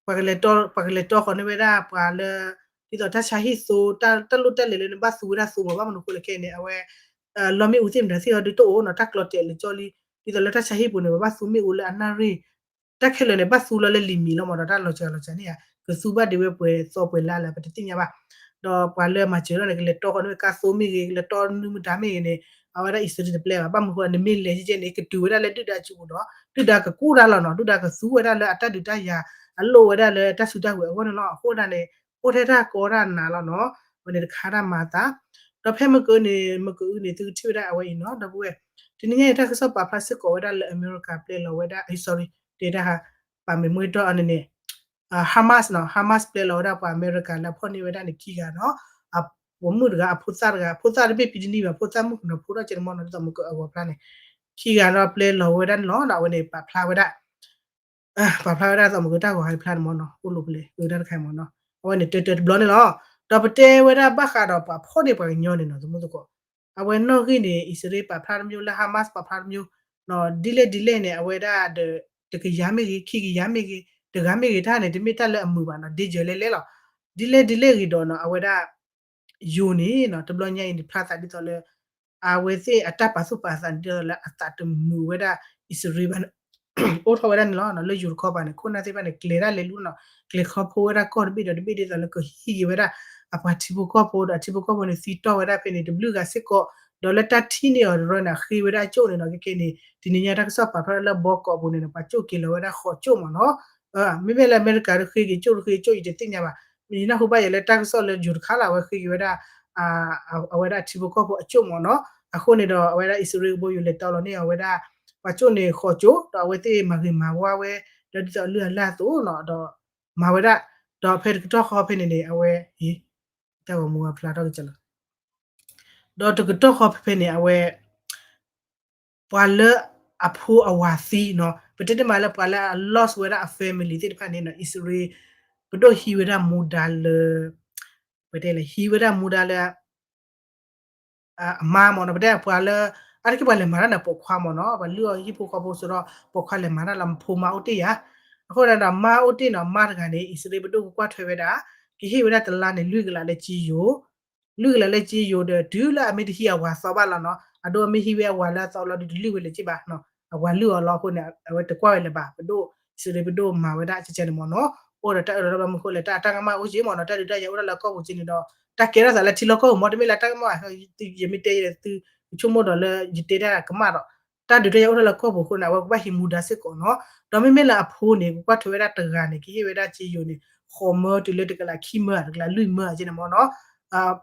ပှၤကလဲၤတီ ပှၤကလဲၤတီဃီၤန့ၢ်ဝဲဒၣ်ပှၤလၢ ဒ်သိးတၢ်ဆါဟံၣ်သိ တၢ်လိၣ်တၢ်လဲၤလၢန့ၣ် ဘၣ်သူဝဲဒၣ်သိမး, ဘၣ်မနုၤအဃိလဲၣ်ခဲအံၤန့ၣ် အဝဲ လီမ့ၣ်အူသ့ၣ်မတၤသ့ၣ်အီၤဒုးတအိၣ်နီၤ, တၢ်ကျီတဲာ်လၢကၠီလံ, ဒ်သိးလၢတၢ်ဆါဟံၣ်ပူၤန့ၣ် ပဘၣ်သူမ့ၣ်အူလၢအနၣ်ရံၣ်, တၢ်ခဲလၢာ်န့ၣ် ဘၣ်သူလီၤလၢလံာ်မံၤလီၤမးဒီး တၢ်လီၤစှၤလီၤစှၤန့ၣ်ဧါ, ကသူဘၣ်ဒံးဝဲပှဲၤသီပှဲၤလါလၢပတသ့ၣ်ညါဘၣ်, ဒီးပှၤလၢမၤစၢၤထီၣ်န့ၣ် ကလဲၤတီဃီၤန့ၢ်ဝဲကါသိမ့ၢ်ဂ့ၤ ကလဲၤတီနုၢ်မတၤမ့ၢ်ဂ့ၤန့ၣ် အဝဲဒၣ်အံၣ်စရ့လးတပျဲဘၣ်, ဘၣ်မနုၤအဃိ နမ့ၢ်လဲၤကဲန့ၣ် ကတုၤဝဲဒၣ်လၢဒုၣ်ဒါစုပူၤဒီး ဒုၣ်ဒါကကူၣ်တၢ်လီၤနီၤ, ဒုၣ်ဒါကသူဝဲဒၣ်လၢအတၢ်ဒုးတၢ်ယၤ အလိၣ်ဝဲဒၣ်လၢတၢ်စုတၢ်ဝဲၤအဂီၢ်န့ၣ်လီၤ, အဃိဒၣ်န့ၣ် အိၣ်ထဲတၢ်ကီတၢ်နးလီၤနီၤ, အဝဲန့ၣ်တခါတၢ်မၤအသး, ဒီးဖဲမကၢန့ၣ် မကအုန့ၣ် သုကထံၣ်ဝဲဒၣ်အဝဲအံၤနီၤ ဒီပုၢ်ဝဲၢ်, တနံၤညါအံၤတၢ်ကစီၣ်ပာ်ဖျါစ့ၢ်ကီးဝဲဒၣ်လၢအမဲရကၤပျဲလီၤဝဲဒၣ် sorry တဲတၢ် ပာ်မ့ၢ်မ့ၢ်တီအန့ၣ်န့ၣ် Hamas နီၤ, Hamas ပျဲလီၤဝဲဒၣ်ပှၤအမဲရကၤလၢအဖီၣ်န့ၢ်ဝဲဒၣ်န့ၣ် ခံဂၤနီၤ, အပိာ်မုၣ်တဂၤ အဖိသၣ်တဂၤ, ဖိသၣ်တဘ့ၣ်ဖံတနံၣ်ဘၣ်, ဖိသၣ်မုၣ်ကနီၤဖိထီၣ်ကဲန့ၣ်မ့ၢ်နီၤ, ဒ်သိးမကၢအဂီၤဖျါန့ၣ်, ခံဂၤဒီးပျဲလီၤဝဲဒၣ်န့ၣ်လီၤ, အဝဲန့ၣ်ပာ်ဖျါဝဲဒၣ် ပာ်ဖျါဝဲဒၣ်သိးမကၢတၢ်ဂီၤဟးဖျါန့ၣ်မ့ၢ်နီၤ, အိၣ်လိာ်ပလဲၤကၢတၢ်တခါမ့ၢ်နီၤ, အဝဲန့ၣ်တၢတၢတဘျီန့ၣ်လီၤ, ဒီးပတဲဝဲဒၣ်ဘၣ်ဃးဒီးပှၤဖီၣ်န့ၢ်ပှၤကညီန့ၣ်နီၤ, သမူသကိး အဝဲနီၣ်ဂံၢ်န့ၣ် အံၣ်စရ့လးပာ်ဖျါတမျိုး လၢ Hamas ပာ်ဖျါတမျိုး, ဒ်လဲၣ်ဒ်လဲၣ်န့ၣ် အဝဲဒၣ်ဒီး တကယၤမ့ၢ်ဂ့ၤ ခံကယၤမ့ၢ်ဂ့ၤ တဂၤမ့ၢ်ဂ့ၤ တၢ်န့ၣ် တမ့ၢ်တၢ်လၢအမုာ်ဘၣ်နီၤ, danger လဲၣ်လဲၣ်လီၤ, ဒ်လဲၣ်ဒ်လဲၣ်ဂ့ၤဒီးနီၤ အဝဲဒၣ် ယိၤန့ၣ်နီၤ တဘျီညါအံၤန့ၣ် ဖျါသးဒ်သိးလၢ အဝဲသ့ၣ်အတၢ်ပာ်သူၣ်ပာ်သးဒ်သိးလၢအသးတမုာ်ဝဲဒၣ် အံၣ်စရ့လးဘၣ်န့ၣ် အိၣ်ထီၣ်ဝဲဒၣ်န့ၣ်လီၤ, လၢယိၤတခီပၤန့ၣ် ခိၣ်နၢ်သ့ၣ်တဖၣ်န့ၣ် ကျဲၤတၢ်လဲၤလူၤနီၤ, ကျဲၤခီဖျိဝဲဒၣ်ကီၢ်တဘ့ၣ်ဒီးတဘ့ၣ်ဒ်သိးလၢကဟံးက့ၤဝဲဒၣ် အပှၤထံဖိကီၢ်ဖိဒီး အထံဖိကီၢ်ဖိန့ၣ် သံတီၢ်ဝဲဒၣ်ဖဲန့ၣ် တဘျုးဂၤစ့ၢ်ကီး, ဒီးလၢတၢ်ထံၣ်န့ၢ်အီၤတရၢန့ၣ် အဃ့ဝဲဒၣ်အကၠိၣ်န့ၣ်နီၤ. ခဲကဲန့ၣ် တနံၤညါတၢ်ကစီၣ်ပာ်ဖျါလၢဘီကီးပူၤန့ၣ်ဒီး ပှၤကၠိၣ်က့ၤလီၤဝဲဒၣ်ဃိးကၠိၣ်မ့ၢ်နီၤ. မ့မ့ၢ်လၢအမဲရကၤဒီးဃ့က့ၤကၠိၣ်တဃ့က့ၤကၠိၣ် ယတသ့ၣ်ညါဘၣ်. ယနၢ်ဟူဘၣ်ယဲလၢတၢ်ကစီၣ်လၢယိၤတခါလီၤ အဝဲဃ့က့ၤဝဲဒၣ် အဝဲဒၣ်ထံဖိကီၢ်ဖိအကၠိၣ်မ့ၢ်နီၤ. အဃိန့ၣ်ဒီး အဝဲဒၣ်အံၣ်စရ့လးကဘီယူၤလဲၤတီလီၤန့ၢ်အဝဲဒၣ် ပှၤကၠိၣ်န့ၣ်ဃိးကၠိၣ် ဒီးအဝဲသ့ၣ်မၤဂ့ၤမၤဝါဝဲ လၢဒ်သိးအလုၢ်အလၢ်အသိးနီၤ ဒီးမၤဝဲဒၣ်, ဒီးဖဲတကတီၢ်ဃီဖဲန့ၣ်န့ၣ် အဝဲ တၢ်ဂီၤမူအဖျါထီၣ်ကစၢ်လီၤ. ဒီးတကတီၢ်ဃီဖဲဖဲန့ၣ် အဝဲ ပှၤလၢအဖိအဝၤသံနီၤ, ပတဲတမံၤလၢပှၤလၢအ lost ဝဲဒၣ်အ family သ့ၣ်တဖၣ်န့ၣ်နီၤ, အံၣ်စရ့လး ပဒိၣ်ဟံးဝဲဒၣ်မူဒါလၢ ပတဲလဲၣ် ဟံးဝဲဒၣ်မူဒါလၢ အမါမ့ၢ်နီၤ, ပတဲပှၤလၢ အါတက့ၢ်ပှၤလဲၤမၤတၢ်န့ၣ်ပိာ်ခွါမ့ၢ်နီၤ, ပှၤလုၢ်အီၣ်ဟံၣ်ဖိဃီဖိစိဒီး ပိာ်ခွါလဲၤမၤတၢ်လၢဖိမါအိၣ်တ့ၢ်ယၤ, အဃိန့ၣ်ဒီး မါအိၣ်တ့ၢ်နီၤ, မါတဂၤန့ၣ် အံၣ်စရ့လးပဒိၣ်ကကွၢ်ထွဲဝဲဒၣ်, ကဟ့ၣ်ဝဲဒၣ်တလါန့ၣ် လွံၢ်ကလးလၢကၠံယိၤ လွံၢ်ကလးလၢကၠံယိၤဒီး တုၤလၢအမ့ၢ်တဟံးအဝၤသီဘၣ်လီၤနီၤ, အဒိအမ့ၢ်ဟံးဝဲအဝၤလၢအသီလီၤဒီး တလုၢ်ဝဲလၢၤက့ဘၣ်, အဝၤလုၢ်အီၤလီၤအဃိန့ၣ် အဝဲတကွၢ်ဝဲလၢၤဘၣ်, ပဒိၣ်အံၣ်စရ့လးပဒိၣ်မၤဝဲဒၣ်ကဲကဲန့ၣ်မ့ၢ်နီၤ, အိၣ်ဒီးတၢ်အၢၣ်လီၤဒီးဘၣ်မနုၤအဃိလဲၣ်, တၢ် တၢ်ကမၣ်အိၣ်က့မ့ၢ်နီၤ, တၢ်ဒုးတၢ်ယၤအိၣ်ဒၣ်လၢကီၢ်ပူၤက့န့ၣ်ဒီး တၢ်ကဲထီၣ်သးလၢထံလီၢ်ကီၢ်ပူၤမ့ၢ် တမ့ၢ်လၢတၢ်ကမၣ်ဘၣ်, ယမ့ၢ်တဲယဲ သုဆိကမိၣ်ဒီးလၢယတဲတၢ်ကမၣ်ဒီး တၢ်ဒုးတၢ်ယၤအိၣ်ဒၣ်လၢကီၢ်ပူၤအဃိန့ၣ် အဝဲကဘၣ်ဟံးမူဒါစ့ၢ်ကီးနီၤ, ဒီးမ့မ့ၢ်လၢအဖိန့ၣ် ကကွၢ်ထွဲဝဲဒၣ်တဂၤန့ၣ် ကဟ့ၣ်ဝဲဒၣ်ကၠံယိၤန့ၣ် ဃိးမၢတုၤလၢတကလးခံမၢ တကလးလွံၢ်မၢကဲန့ၣ်မ့ၢ်နီၤ,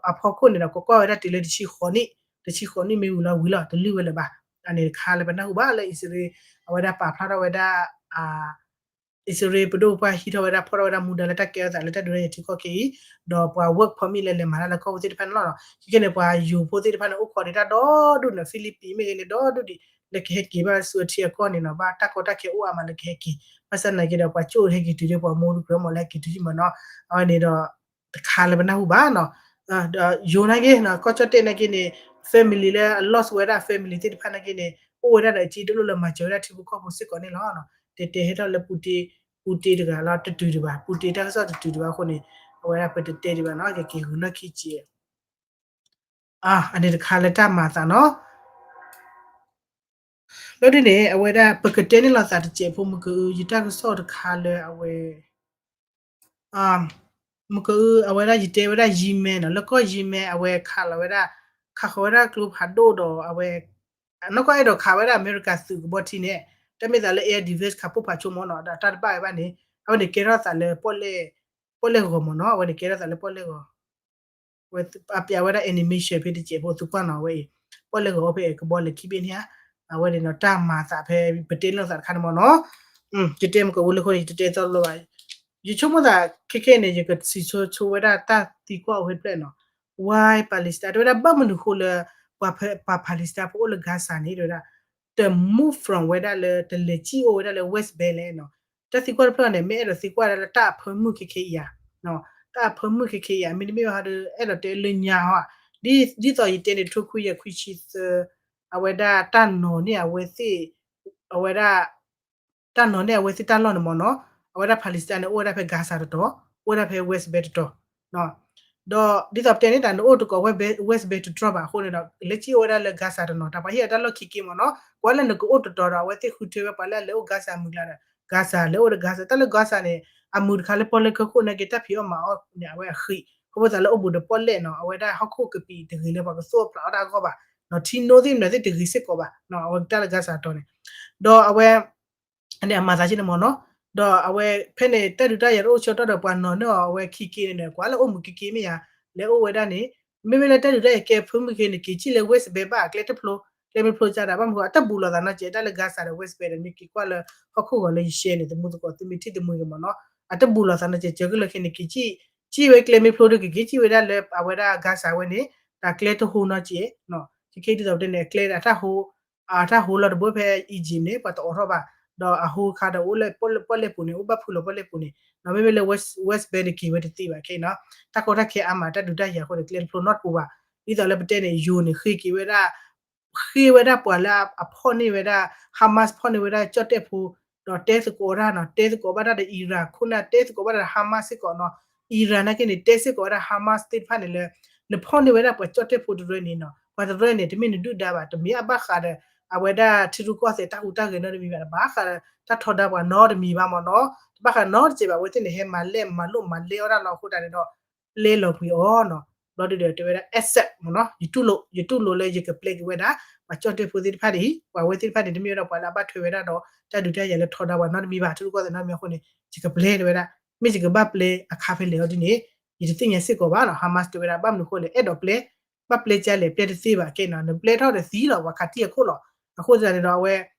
အဖီခိၣ်န့ၣ်ဒီး ကကွၢ်ဝဲဒၣ်တုၤလၢတဆံဃိးနံၣ်, တဆံဃိးနံၣ်မ့ၢ်ဝံၤလီၤဝံၤလီၤ တလုၢ်ဝဲလၢၤဘၣ်, အန့ၣ်တခါလၢပနၢ်ဟူဘၣ်လၢအံၣ်စရ့လး အဝဲဒၣ်ပာ်ဖျါထီၣ်ဝဲဒၣ် အံၣ်စရ့လးပဒိၣ်ပှၢ်ဟံးထီၣ်ဝဲဒၣ် ဖီၣ်ထီၣ်ဝဲဒၣ်မူဒါလၢတၢ်ကဲထီၣ်သးလၢတၢ်ဒုးတၢ်ယၤထံကီၢ်ခဲအံၤ, ဒီးပှၤ work permit လၢလဲၤမၤတၢ်လၢကီၢ်ပူၤသ့ၣ်တဖၣ်န့ၣ်လီၤနီၤ, ခဲကဲန့ၣ် ပှၤယိၤဖိသ့ၣ်တဖၣ်န့ၣ် အိၣ်ခိးန့ၣ်တၢ်ဒီဒူၣ်န့ၣ် ဖံလံးပံးမ့ၢ်ဂ့ၤန့ၣ် ဒီဒူၣ်ဒံး လၢကဟဲက့ၤဘၣ်ဆူအထံအကီၢ်န့ၣ်နီၤ, ဘၣ်တၢ်ကီတၢ်ခဲအိၣ်အါမးလၢကဟဲက့ၤ, ဘၣ်ဆၣ်သနာ်က့ဒီး ပှၤကၠိၣ်ဟဲက့ၤတုၤဒီး ပှၤမိၢ်တကြၢးမ့ၢ်လၢဟဲက့ၤတုၤဟံၣ်မ့ၢ်နီၤ, အဝဲန့ၣ်ဒီး တခါလၢပနၢ်ဟူဘၣ်နီၤ, ဒီးယိၤနာ်က့ ကီၢ်ကၠီၣ်တဲၣ်နာ်က့န့ၣ် family လၢအ lost ဝဲဒၣ် family သ့ၣ်တဖၣ်နာ်က့န့ၣ် အိၣ်ဝဲဒၣ်ဒီးအစ့တလိၣ်လၢမၤစၢၤဝဲဒၣ်ထံဖိကီၢ်ဖိစ့ၢ်ကီးန့ၣ်လီၤ, တဲတဲဟဲထီၣ်လၢပူတ့, ပူတ့တဂၤလီၤ တတုၤဒံးဘၣ်, ပူတ့တၢ်ကစီၣ်တတုၤဒံးဘၣ်အဃိန့ၣ် အဝဲဒၣ်ပတတဲဒံးဘၣ်နီၤ, ကက့ၤဂုာ်လီၢ်ခံက့ၤ အန့ၣ်တခါလၢတၢ်မၤအသးနီၤ, လီၤဒ်န့ၣ် အဝဲဒၣ်ပကတဲန့ၢ်လိာ်သးတစဲးဖိမုၢ်ကအု ယတၢ်ကစီၣ်တခါလၢအဝဲ မုၢ်ကအု အဝဲဒၣ်ယတဲဝဲဒၣ်ယံမဲနီၤ, လၢကီၢ်ယံမဲ အဝဲခးလီၤဝဲဒၣ်, ခးဃီၤဝဲဒၣ်ကျိဖးဒိၣ်ဒီးအဝဲ နီၢ်ကီၢ်အဲၣ်ဒိးခးဝဲဒၣ်အမဲရကၤသုးကဘီထံန့ၣ်, တၢ်မ့ၢ်သးလၢ air defense ခးပိၢ်ဖးဆိကမိၣ်နီၤ, ဒီးတၢ်တဘၣ်ဝဲဘၣ်န့ၣ် အဝဲန့ၣ်ကဲထီၣ်သးလၢ ပီၣ်လဲၣ်ဂီၤမ့ၢ်နီၤ, အဝဲန့ၣ်ကဲထီၣ်သးလၢပီၣ်လဲၣ်ဂီၤ ဝဲအပျးဝဲဒၣ် animation ဖဲတစဲးဖိသုကွၢ်နီၤဝဲအံၤ, ပီၣ်လဲၣ်ဂီၤအိၣ်ဖဲအဲကဘီလဲၤခံဘ့ၣ်န့ၣ်ဧါ, အဝဲန့ၣ်ဒီးတၢ်မၤသးဖဲပတဲန့ၢ်လိာ်သးတခါန့ၣ်မ့ၢ်နီၤ, ယတဲမုၢ်ကအုလၢအဃိန့ၣ် ယတတဲသီလီၤဘၣ်, ယဆိကမိၣ်သးခဲခဲန့ၣ် ယကစံးဆိဆိဝဲဒၣ်တၢ်သံကွၢ်အိၣ်ဖဲတဖျၢၣ်နီၤ, why Palestine တဲဝဲဒၣ်ဘၣ်မနုၤဃိလၢ ပှၤ Palestine ဖိအိၣ်လၢ Gaza န့ၣ် တဲဝဲဒၣ် တ move from ဝဲဒၣ်လၢတလဲၤစံၣ်အိၣ်ဝဲဒၣ်လၢ West Bank လဲၣ်နီၤ, တၢ်သံကွၢ်တဖျၢၣ်န့ၣ် မ့ၢ်အဲၣ်ဒိးသံကွၢ်ဒၣ်လၢတၢ်အဖၢမုၢ်ခဲခဲအံၤဧါ, တၢ်အဖၢမုၢ်ခဲခဲအံၤဧါ, မ့တမ့ၢ်ဘၣ်ဒီး အဲၣ်ဒိးတဲလၢညါဟီ, ဒ်သိးယတဲန့ၣ် ထိခွံယဲၢ်ခွံဆံသၢ, အဝဲဒၣ်တၢ်နီၤန့ၢ်အဝဲသ့ၣ်, အဝဲဒၣ် တၢ်နီၤန့ၢ်အဝဲသ့ၣ်တၢ်လီၢ်န့ၣ်မ့ၢ်နီၤ, အဝဲဒၣ် Palestine န့ၣ် အိၣ်ဝဲဒၣ်ဖဲ Gaza တတီၤ, အိၣ်ဝဲဒၣ်ဖဲ West Bank တတီၤ ဒီးဒ်သိးပတဲန့ၣ် တၢ်နအိၣ်တကိး West Bank တတြီဘၣ်အဃိန့ၣ်ဒီး လဲၤစံၣ်အိၣ်ဝဲဒၣ်လၢ Gaza တနီၤ, တၢ်ပှၤဟ့ၣ်အတၢ်လီၢ်ခံက့မ့ၢ်နီၤ, ကွၢ်လၢနကအိၣ်တတီၤဒီး အဝဲသ့ၣ်ဃုထၢဝဲပှၤလၢအလဲၤအိၣ် Gaza မုၢ်ကျါဒီး Gaza လဲၤအိၣ်ဒီး Gaza တၢ်လၢ Gaza န့ၣ် အမုာ်တခါလၢပီၣ်လဲၣ်ကၢၢ်ခိၣ်နာ်က့ တၢ်ဖံးအီၣ်မၤအီၣ်န့ၣ် အဝဲအဃံ, ခီဖျိသးလၢအိၣ်ဘူးဒီးပီၣ်လဲၣ်နီၤ, အဝဲဒၣ်ဟီၣ်ခိၣ်ကပံာ်တဂ့ၤလၢပှၤကသိၣ်အဖျးအီၣ်တၢ်အဂီၢ်ဘၣ်, ထံနိသ့ၣ်မနုၤသ့ၣ်တဂ့ၤစ့ၢ်ကီးဘၣ်, အဝဲတၢ်လၢ Gaza တီၤန့ၣ်, ဒီးအဝဲ အန့ၣ်အမၤသးက့န့ၣ်မ့ၢ်နီၤ, ဒီးအဝဲဖဲန့ၣ် တၢ်ဒုးတၢ်ယၤတအိၣ်ဆၢကတီၢ်ဒီး ပှၤနီၤန့ၢ်အီၤအဝဲခံက့န့ၣ်ဒီး ကွၢ်လၢအိၣ်မုာ်က့က့မ့ၢ်ယါ, လဲၤအိၣ်ဝဲဒၣ်န့ၣ်, မ့မ့ၢ်လၢတၢ်ဒုးတၢ်ယၤကဲဖၢမုၢ်က့န့ၣ် က့ၤစံၣ်လၢ West Bank ဘၣ် အကျဲတဖျိ, ကျဲမ့ၢ်ဖျိကဒီး ဘၣ်မနုၤအဃိ အတၢ်ဘူးလိာ်သးနီတစဲး တၢ်လၢ Gaza ဒီး West Bank ဒီး မ့ၢ်က့ၤကွၢ်လၢဟီၣ်ခိၣ်ဂီၤလၢယရှဲန့ၣ် သမူသကိးသုမ့ၢ်ထံၣ်သမူက့မ့ၢ်နီၤ, အတၢ်ဘူးလိာ်သးနီတစဲး ကၢကလၢာ်ခဲန့ၣ် က့ၤစံၣ်ဝဲကျဲမ့ၢ်ဖျိဒီး ကက့ၤစံၣ်ဝဲဒၣ်လၢအဝဲဒၣ် Gaza ဝဲန့ၣ်, တၢ်ကျဲတဟိနီတစဲး, ခဲခဲဒ်သိးပတဲန့ၣ် အကျဲဒီးအတၢ်ဟိ အတၢ်ဟိလီၤတဘိဖဲ Egypt န့ၣ် ပှၤတအိးထီၣ်ဘၣ်, ဒီးအဟိခါဒီးအိၣ်လၢပီၣ်လဲၣ်ပူၤန့ၣ် အိၣ်ဘၣ်ဖုးလီၤပီၣ်လဲၣ်ပူၤန့ၣ်, ဒီးမ့မ့ၢ်လၢ West Bank န့ၣ်က့ၤဝဲတသ့ဘၣ်ခဲအံၤနီၤ, တၢ်ကီတၢ်ခဲအါမး တၢ်ဒုးတၢ်ယၤအဃိန့ၣ် ကျဲတဖျိနီတပူၤဘၣ်, ဒ်သိးလၢပတဲန့ၣ် ယိၤန့ၣ် ဃ့က့ၤဝဲဒၣ် ဃ့ဝဲဒၣ်ပှၤလၢအဖီၣ်န့ၢ်ဝဲဒၣ် Hamas ဖီၣ်န့ၢ်ဝဲဒၣ်ကၠီၣ်တဲၣ်ဖိ, ဒီးတဲသကိးတၢ်နီၤ, တဲသကိးဘၣ်တၢ်ဒီး Iran ခိၣ်နၢ် တဲသကိးဘၣ်တၢ်ဒီး Hamas စ့ၢ်ကီးနီၤ, Iran နာ်က့န့ၣ် တဲစ့ၢ်ကီးဝဲဒၣ် Hamas သ့ၣ်တဖၣ်န့ၣ်လၢ နဖီၣ်န့ၢ်ဝဲဒၣ်ပှၤကၠီၣ်တဲၣ်ဖိတရၢန့ၣ်နီၤ, ပှၤတရၢန့ၣ် တမ့ၢ်နဒုၣ်ဒါဘၣ်, တမ့ၢ်အဘၣ်ဃးဒီး အဝဲဒၣ်ထံရူၢ်ကီၢ်သဲးတၢ်ဟူးတၢ်ဂဲၤနီတမံၤဘၣ်, တဘၣ်ဃးဒီးတၢ်ထီဒါပှၤနီတမံၤဘၣ်မ့ၢ်နီၤ, တဘၣ်ဃးနီတစဲးဘၣ်, အဝဲသ့ၣ်န့ၣ် ဟဲမၤလဲၣ်မၤလိၣ်မၤလဲၢ်အီၣ်တၢ်လီၤအဃိတၢ်န့ၣ်ဒီး ပျဲလီၤကွံာ်အီၤနီၤ. ဘျီဒုဒီးတဲဝဲဒၣ် accept မ့ၢ်နီၤ, ယတူၢ်လိာ်, ယတူၢ်လိာ်လၢယကပျဲက့ၤဝဲဒၣ် ပှၤကၠီၣ်တဲၣ်ဖိသ့ၣ်တဖၣ်ဒ်အံၤ, ပှၤဝဲသ့ၣ်တဖၣ်န့ၣ် တမ့ၢ်ဝဲဒၣ်ပှၤလၢအဘၣ်ထွဲဝဲဒၣ်ဒီး တၢ်ဒုးတၢ်ယၤလၢထီဒါပှၤနီတမံၤဘၣ်, ထံရူၢ်ကီၢ်သဲးနီတမံၤအဃိန့ၣ် ယကပျဲတဲဝဲဒၣ်, မ့ၢ်ယကဘၣ်ပျဲအခါဖဲလဲၣ်အီၤဒ်န့ၣ် ယတသ့ၣ်ညါစ့ၢ်ကီးဘၣ်နီၤ. Hamas တဲဝဲဒၣ် ဘၣ်မနုၤအဃိလဲၣ်, အဲၣ်ဒိးပျဲ ဘၣ်ပျဲကလဲၣ်, ပျဲတသ့ဘၣ်ကဲနီၤ, နပျဲထီၣ်ဒီးသံလီၤ, ပှၤခးတံၢ်အခိၣ်လီၤ. အဃိသတးန့ၣ်ဒီး အဝဲ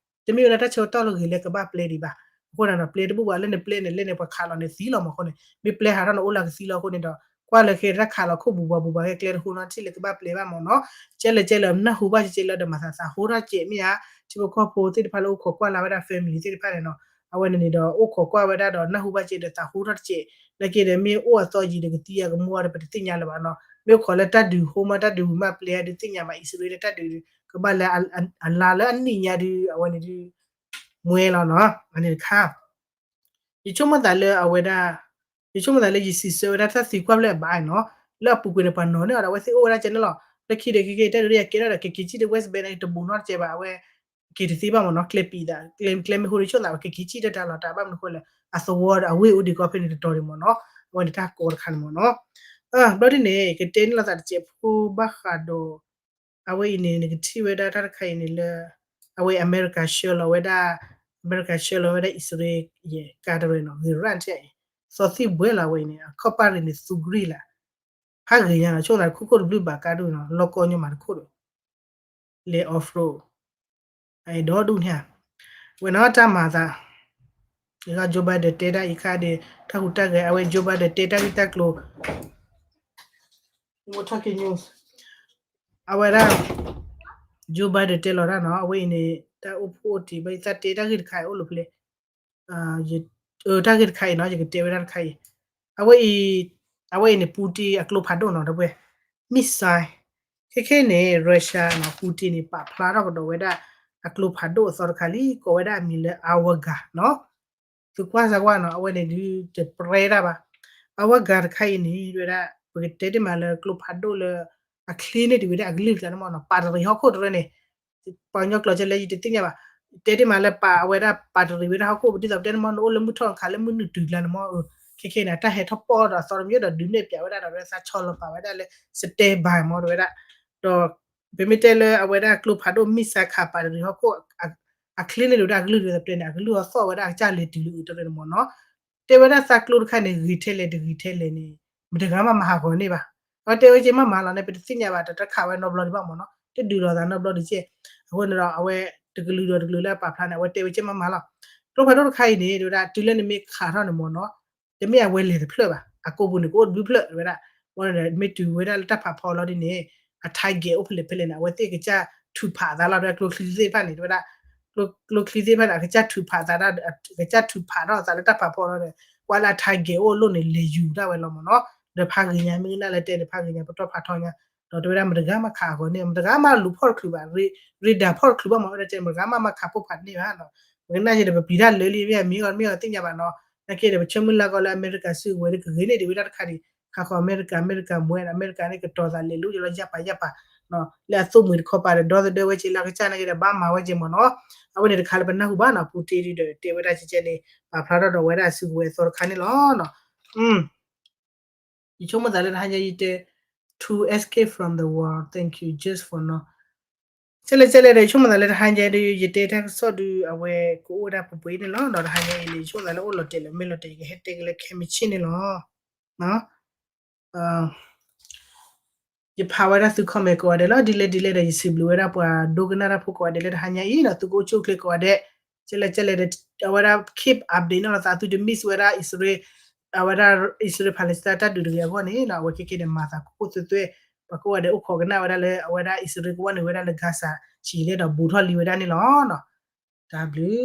တမ့ၢ်ဝဲဒၣ်တၢ်ဆၢကတီၢ်လၢဂ့ၤလၢကဘၣ်ပျဲဒံးဘၣ်. အဃိန့ၣ်ဒီး ပျဲတဘူၣ်ဘၣ်, လၢနပျဲန့ၣ် လၢန့ၣ် ပှၤခးလီၤန့ၣ်သံလီၤမးအဃိန့ၣ်, မ့ၢ်ပျဲဟးထီၣ်န့ၣ်အိၣ်လၢကသံလီၤအဃိန့ၣ်ဒီး ကွၢ်လၢကဲတၢ်ခးလီၤခိၣ်ဘူးဘၣ်ဘူးဘၣ် ကဲကျဲတဟိနီတထံၣ်လၢကဘၣ်ပျဲဘၣ်မးနီၤ. ကဲလၢာ်ကဲလၢာ် နၢ်ဟူဘၣ်ကဲကဲလၢာ်ဒီးမၤသးသးဟိထီၣ်ကဲးမ့ၢ်ဧါ, ထံဖိကီၢ်ဖိသ့ၣ်တဖၣ်လၢအိၣ်ခိးကွၢ်လၢ်ဝဲဒၣ် family သ့ၣ်တဖၣ်န့ၣ်နီၤ, အဝဲန့ၣ်န့ၣ်ဒီး အိၣ်ခိးကွၢ်ဝဲဒၣ်ဒီး နၢ်ဟူဘၣ်ကဲဒီးသးဟိထီၣ်တကဲး, နာ်က့ဒီး မ့ၢ်အိၣ်အသီယံာ်ဒီးကသံအကမူအီၤဒီး ပတသ့ၣ်ညါလၢၤဘၣ်နီၤ. မ့ၢ်အိၣ်ခိးလၢတၢ်ဒုးဟိမး တၢ်ဒုးမးပျဲဒုးသ့ၣ်ညါဘၣ်, အံၣ်စရ့လးတၢ်ဒုး ကဘၣ်လၢအလါလၢအနံၣ်ညါဒုး အဝဲန့ၣ်ဒုး မွဲလီၤနီၤ. အန့ၣ်တခါ ယဆိကမိၣ်သးလၢအဝဲဒၣ်, ယဆိကမိၣ်သးလၢယစံးဆၢဝဲဒၣ်တၢ်သံကွၢ်ဖျၢၣ်အဘၣ်နီၤ, လၢအပူၤကွံာ်န့ၣ် ပှၤနီၤန့ၢ်အီၤဒီး အဝဲသ့ၣ်အိၣ်ဝဲဒၣ်ကဲန့ၣ်လီၤ. လၢခံဒီးခဲကဲ တၢ်ဒုးတၢ်ယၤကဲထီၣ်ဒီး ကက့ၤကံၣ်တ West Bank န့ၣ် တဘူးနီတစဲးဘၣ်, အဝဲက့ၤတသ့ဘၣ်မးနီၤ, ကျဲပံးသး, ကျဲမ့ၢ်ဟိဒီးဆိၣ်သး ပကက့ၤကံၣ်တၢ်တၢ်လီၤတၢ်, ဘၣ်မနုၤအဃိလဲၣ်, အသဝီဒီးအဝ့ၢ်အိၣ်ဒံးကီးဖဲန့ၣ်တတီၤဒံးမးနီၤ, အဝဲန့ၣ်တၢ်ကီတခါန့ၣ်မးနီၤ. ဘျီဒ်န့ၣ် ကတဲန့ၣ်လီၤသးတစဲးဖိဘၣ်ဃးဒီး အဝဲအံၤန့ၣ် နကထံၣ်ဝဲဒၣ်တၢ်တခါအံၤန့ၣ်လၢ အဝဲအမဲရကၤဆှၢလီၤဝဲဒၣ်, အမဲရကၤဆှၢလီၤဝဲဒၣ်အံၣ်စရ့လး ကးတရံးနီၤ, ဂ့ၤရၣ်ထဲအံၤ, သီသံၣ်ဘှဲလီၤအဝဲအံၤန့ၣ်, ခီၣ်ပၣ်ရံၣ်န့ၣ်သူကရံၣ်လၢ်, ဖးဂ့ၤညါနီၤ, ဆိကမိၣ်သးခိၣ်ခိၣ်တဘျုးဘၣ်ကါဒိၣ်နီၤ, လီၢ်ကီၢ်ညီမးတခိၣ်ဒီး လဲၤ off road အဒီဒူၣ်န့ၣ်ဧါ, ဝဲနီၤတၢ်မၤသး အဂၤ Joe Biden တဲဒၣ်အံၤခါဒီး တၢ်ဟူးတၢ်ဂဲၤ အဝဲ Joe Biden တဲတၢ်ဂ့ၢ်တၢ်ကျိၤ Talking News အဝဲဒၣ် Joe Biden တဲလီၤတၢ်နီၤ, အဝဲအံၤန့ၣ် တၢ်အိၣ်ဖှိၣ်အိၣ်တံၢ် ဘၣ်ယသးတဲတၢ်ဂ့ၢ်တခါအံၤအိၣ်လီၤဖဲလဲၣ်, တၢ်ဂ့ၢ်တခါအံၤနီၤ ယကတဲဝဲဒၣ်တခါအံၤ, အဝဲအံၤ, အဝဲအံၤန့ၣ် Putin အကျိဖးဒိၣ်နီၤ ဒီပုၢ်ဝဲၢ်, missile, ခဲခဲန့ၣ် Russia နီၤ Putin န့ၣ် ပာ်ဖျါထီၣ်ကဒီးဝဲဒၣ် အကျိဖးဒိၣ်အသီတခါလံ ကိးဝဲဒၣ်အမံၤလၢ Avangard နီၤ, သုကွၢ်စၢ်ကွၢ်နီၤ အဝဲန့ၣ်ဒုးတပြဲတၢ်ဘၣ်, Avangard တခါအံၤန့ၣ် ဝဲဒၣ် ပကတဲတ့ၢ်မးလၢကျိဖးဒိၣ်လၢ အချ့န့ၢ်ဒံးဝဲဒၣ်အကလုၢ်တကျါန့ၣ်မးနီၤ, ပာ်တရံးဟီၣ်ခိၣ်တရၢန့ၣ် ပှၤကညီကျိာ်ကဲလဲၣ် ယတသ့ၣ်ညါဘၣ်, တဲတ့ၢ်မးလၢပာ်အဝဲဒၣ်ပာ်တရံးဝဲဒၣ်ဟီၣ်ခိၣ် ဒ်သိးပတဲန့ၣ်မး နအိၣ်လၢမုၢ်ထီၣ်ခါလၢမုၢ်နုာ်တုၤကျါန့ၣ်မး, ခဲခဲန့ၣ် တၢ်ဟဲထီၣ်ပီၣ်ဒီးအသီတမံၤဒီးဒုးနဲၣ်ပၠးဝဲဒၣ်ဒီး ဝဲဒၣ်သးဆီလီၤပာ်ဝဲဒၣ်လၢ standby မး တဲဝဲဒၣ်, ဒီး ပမ့ၢ်တဲလၢအဝဲဒၣ်ကျိဖးဒိၣ် missile ခးပာ်တရံးဟီၣ်ခိၣ် အချ့န့ၢ်ဒံးဝဲဒၣ်အကလုၢ်ဒ်သိးပတဲန့ၣ် အကလုၢ်အသီၣ်ဝဲဒၣ်အကစၢ်လဲၤတုၤလၢအုးတရၢန့ၣ်မးနီၤ, တဲဝဲဒၣ်သးကျိတခါန့ၣ် ဂ့ၤထဲလဲၣ်တဂ့ၤထဲလဲၣ်န့ၣ် မတဂၤမးမၤဟးဂီၤန့ၢ်ဘၣ်, အဝဲတဲဝဲက့မးမၤလီၤန့ၣ် ပတသ့ၣ်ညါဘၣ် တၢ်တခးဝဲနီတဘျီဒံးဘၣ်မးနီၤ, တဒုးလိာ်သးနီတဘျီဒံးကဲ, အဃိန့ၣ်ဒီး အဝဲတကလုာ်ဒီးတကလုာ်လၢအပာ်ဖျါန့ၣ် အဝဲတဲဝဲက့မးမၤလီၤ, ကျိဖးဒိၣ်တခါအံၤန့ၣ် တဲဝဲဒၣ် တုၤလၢနမ့ၢ်ခးထီၣ်န့ၣ်မးနီၤ တမ့ၢ်အဝဲလဲၤတဖျၢၣ်ဘၣ်, အကိာ်ပူၤန့ၣ်ကအိၣ်တဘျုးဖျၢၣ်ဝဲဒၣ်, မ့ၢ်တုၤဝဲဒၣ်လၢတၢ်ဖးဖီလီၤဒ်န့ၣ် အ target အိၣ်ဖဲလဲၣ်ဖဲလဲၣ်န့ၣ် အဝဲသ့ၣ်ကစၢ်ထုးဖးအသးလီၤ တဲဝဲဒၣ်ကျိချံသ့ၣ်တဖၣ်န့ၣ် တဲဝဲဒၣ်, ကျိချံသ့ၣ်တဖၣ်န့ၣ် အကစၢ်ထုးဖးအသးဒၣ်, အကစၢ်ထုးဖးထီၣ်အသးလၢတၢ်ဖးဖီလီၤဒီး ကွၢ်လၢအ target အိၣ်အလိၤန့ၣ် လဲၤယူၤဒၣ်ဝဲလီၤမးနီၤ, ဒီးဖးဂ့ၤညါ မ့ၢ်ကနၣ်လၢတဲန့ၣ် ဖးဂ့ၤညါ ပတီၢ်ဖးထီညါ, ဒီးတဲဝဲဒၣ်မတဂၤမးခးအဂီၤန့ၣ် မတဂၤမးလူၤဖီၣ်တချုးဘၣ်, radar ဖီၣ်တချုးဘၣ်မး ဝဲဒၣ်တဲ မတဂၤမးမၤခးပိၢ်ဖးန့ၢ်ဘၣ်နီၤ, ပကနၣ်ယဲဒီးပပျံၤတၢ်လၢလံ မ့ၢ်အမ့ၢ်အီၤမ့ၢ်အီၤသ့ၣ်ညါဘၣ်နီၤ, နာ်က့ဒီးပဆၢမုၢ်လၢ်ကီးလၢအမဲရကၤစုကဝဲၤဒ်ကဂ့ၤန့ၢ်ဒံးဝဲဒၣ်တခါဒံး, ခးဃီၤအမဲရကၤ အမဲရကၤမွဲဒီး အမဲရကၤန့ၣ်ကတီၤသးလဲၤလူၤယလီၤယၢ်ပာ်ယၢ်ပာ်, လၢအသိၣ်မှံၤတခီပၤဒီး ဒီသဒၢဝဲက့ၤလၢအကစၢ်နာ်က့ဒီး ဘၣ်မၤဝဲက့ၤမးနီၤ, အဝဲန့ၣ်တခါလၢပနၢ်ဟူဘၣ်နီၤ ပူၤတ့ၢ်ဒံးဒီး တဲဝဲဒၣ်ကဲကဲန့ၣ် ပာ်ဖျါထီၣ်ဒီးဝဲဒၣ်အစုကဝဲၤအသီတခါန့ၣ်လီၤနီၤ. ယဆိကမိၣ်သးလၢတဟါညါယတဲ to escape from the war, thank you just for now. ကဲလဲၣ်ကဲလဲၣ်ဒီး ယဆိကမိၣ်သးလၢတဟါညါဒီး ယတဲတၢ်ကစီၣ်ဒုး အဝဲကအိၣ်ဝဲဒၣ်ပှဲၤပှဲၤန့ၣ်လီၤ. ဒီးတဟါညါအံၤန့ၣ် ယဆိကမိၣ်သးလၢအိၣ်လီၤတဲာ်လီၤမဲာ်လီၤတဲာ် ယကဟဲတဲက့ၤလၢခဲမုၢ်ဆ့ၣ်န့ၣ်လီၤ. ယဖးဝဲဒၣ်သု comment ကိးဂၤဒဲးလီၤ. ဒ်လဲၣ်ဒ်လဲၣ်ဒီး ယစံးဘျုးဝဲဒၣ်ပှၤဒိကနၣ်တၢ်ဖိကိးဂၤဒဲးလၢတဟါညါအံၤဒီး သုကအိၣ်ဆူၣ်အိၣ်ချ့ကိးဂၤဒဲး, ကဲလဲၣ်ကဲလဲၣ်ဒီး အဝဲဒၣ် keep update န့ၣ်လီၤသး သုတ miss ဝဲဒၣ်အံၣ်စရ့လး, အဝဲဒၣ်အံၣ်စရ့လး Palestine တၢ်ဒုးတဂ့ၤအဂီၢ်န့ၣ် အဝဲခဲကဲန့ၣ် မၤသးခိၣ်ခိၣ်သွဲသွဲ, ပှၤကိးဂၤဒဲးအိၣ်ခိးကနၣ်ဝဲဒၣ်လၢ အဝဲဒၣ်အံၣ်စရ့လးကဝီၤန့ၣ်ဝဲဒၣ်လၢ Gaza ဆံးလဲၣ်ဒီးဘူးထီၣ်လံဝဲဒၣ်န့ၣ်လီၤ. တၢ်ဘျုး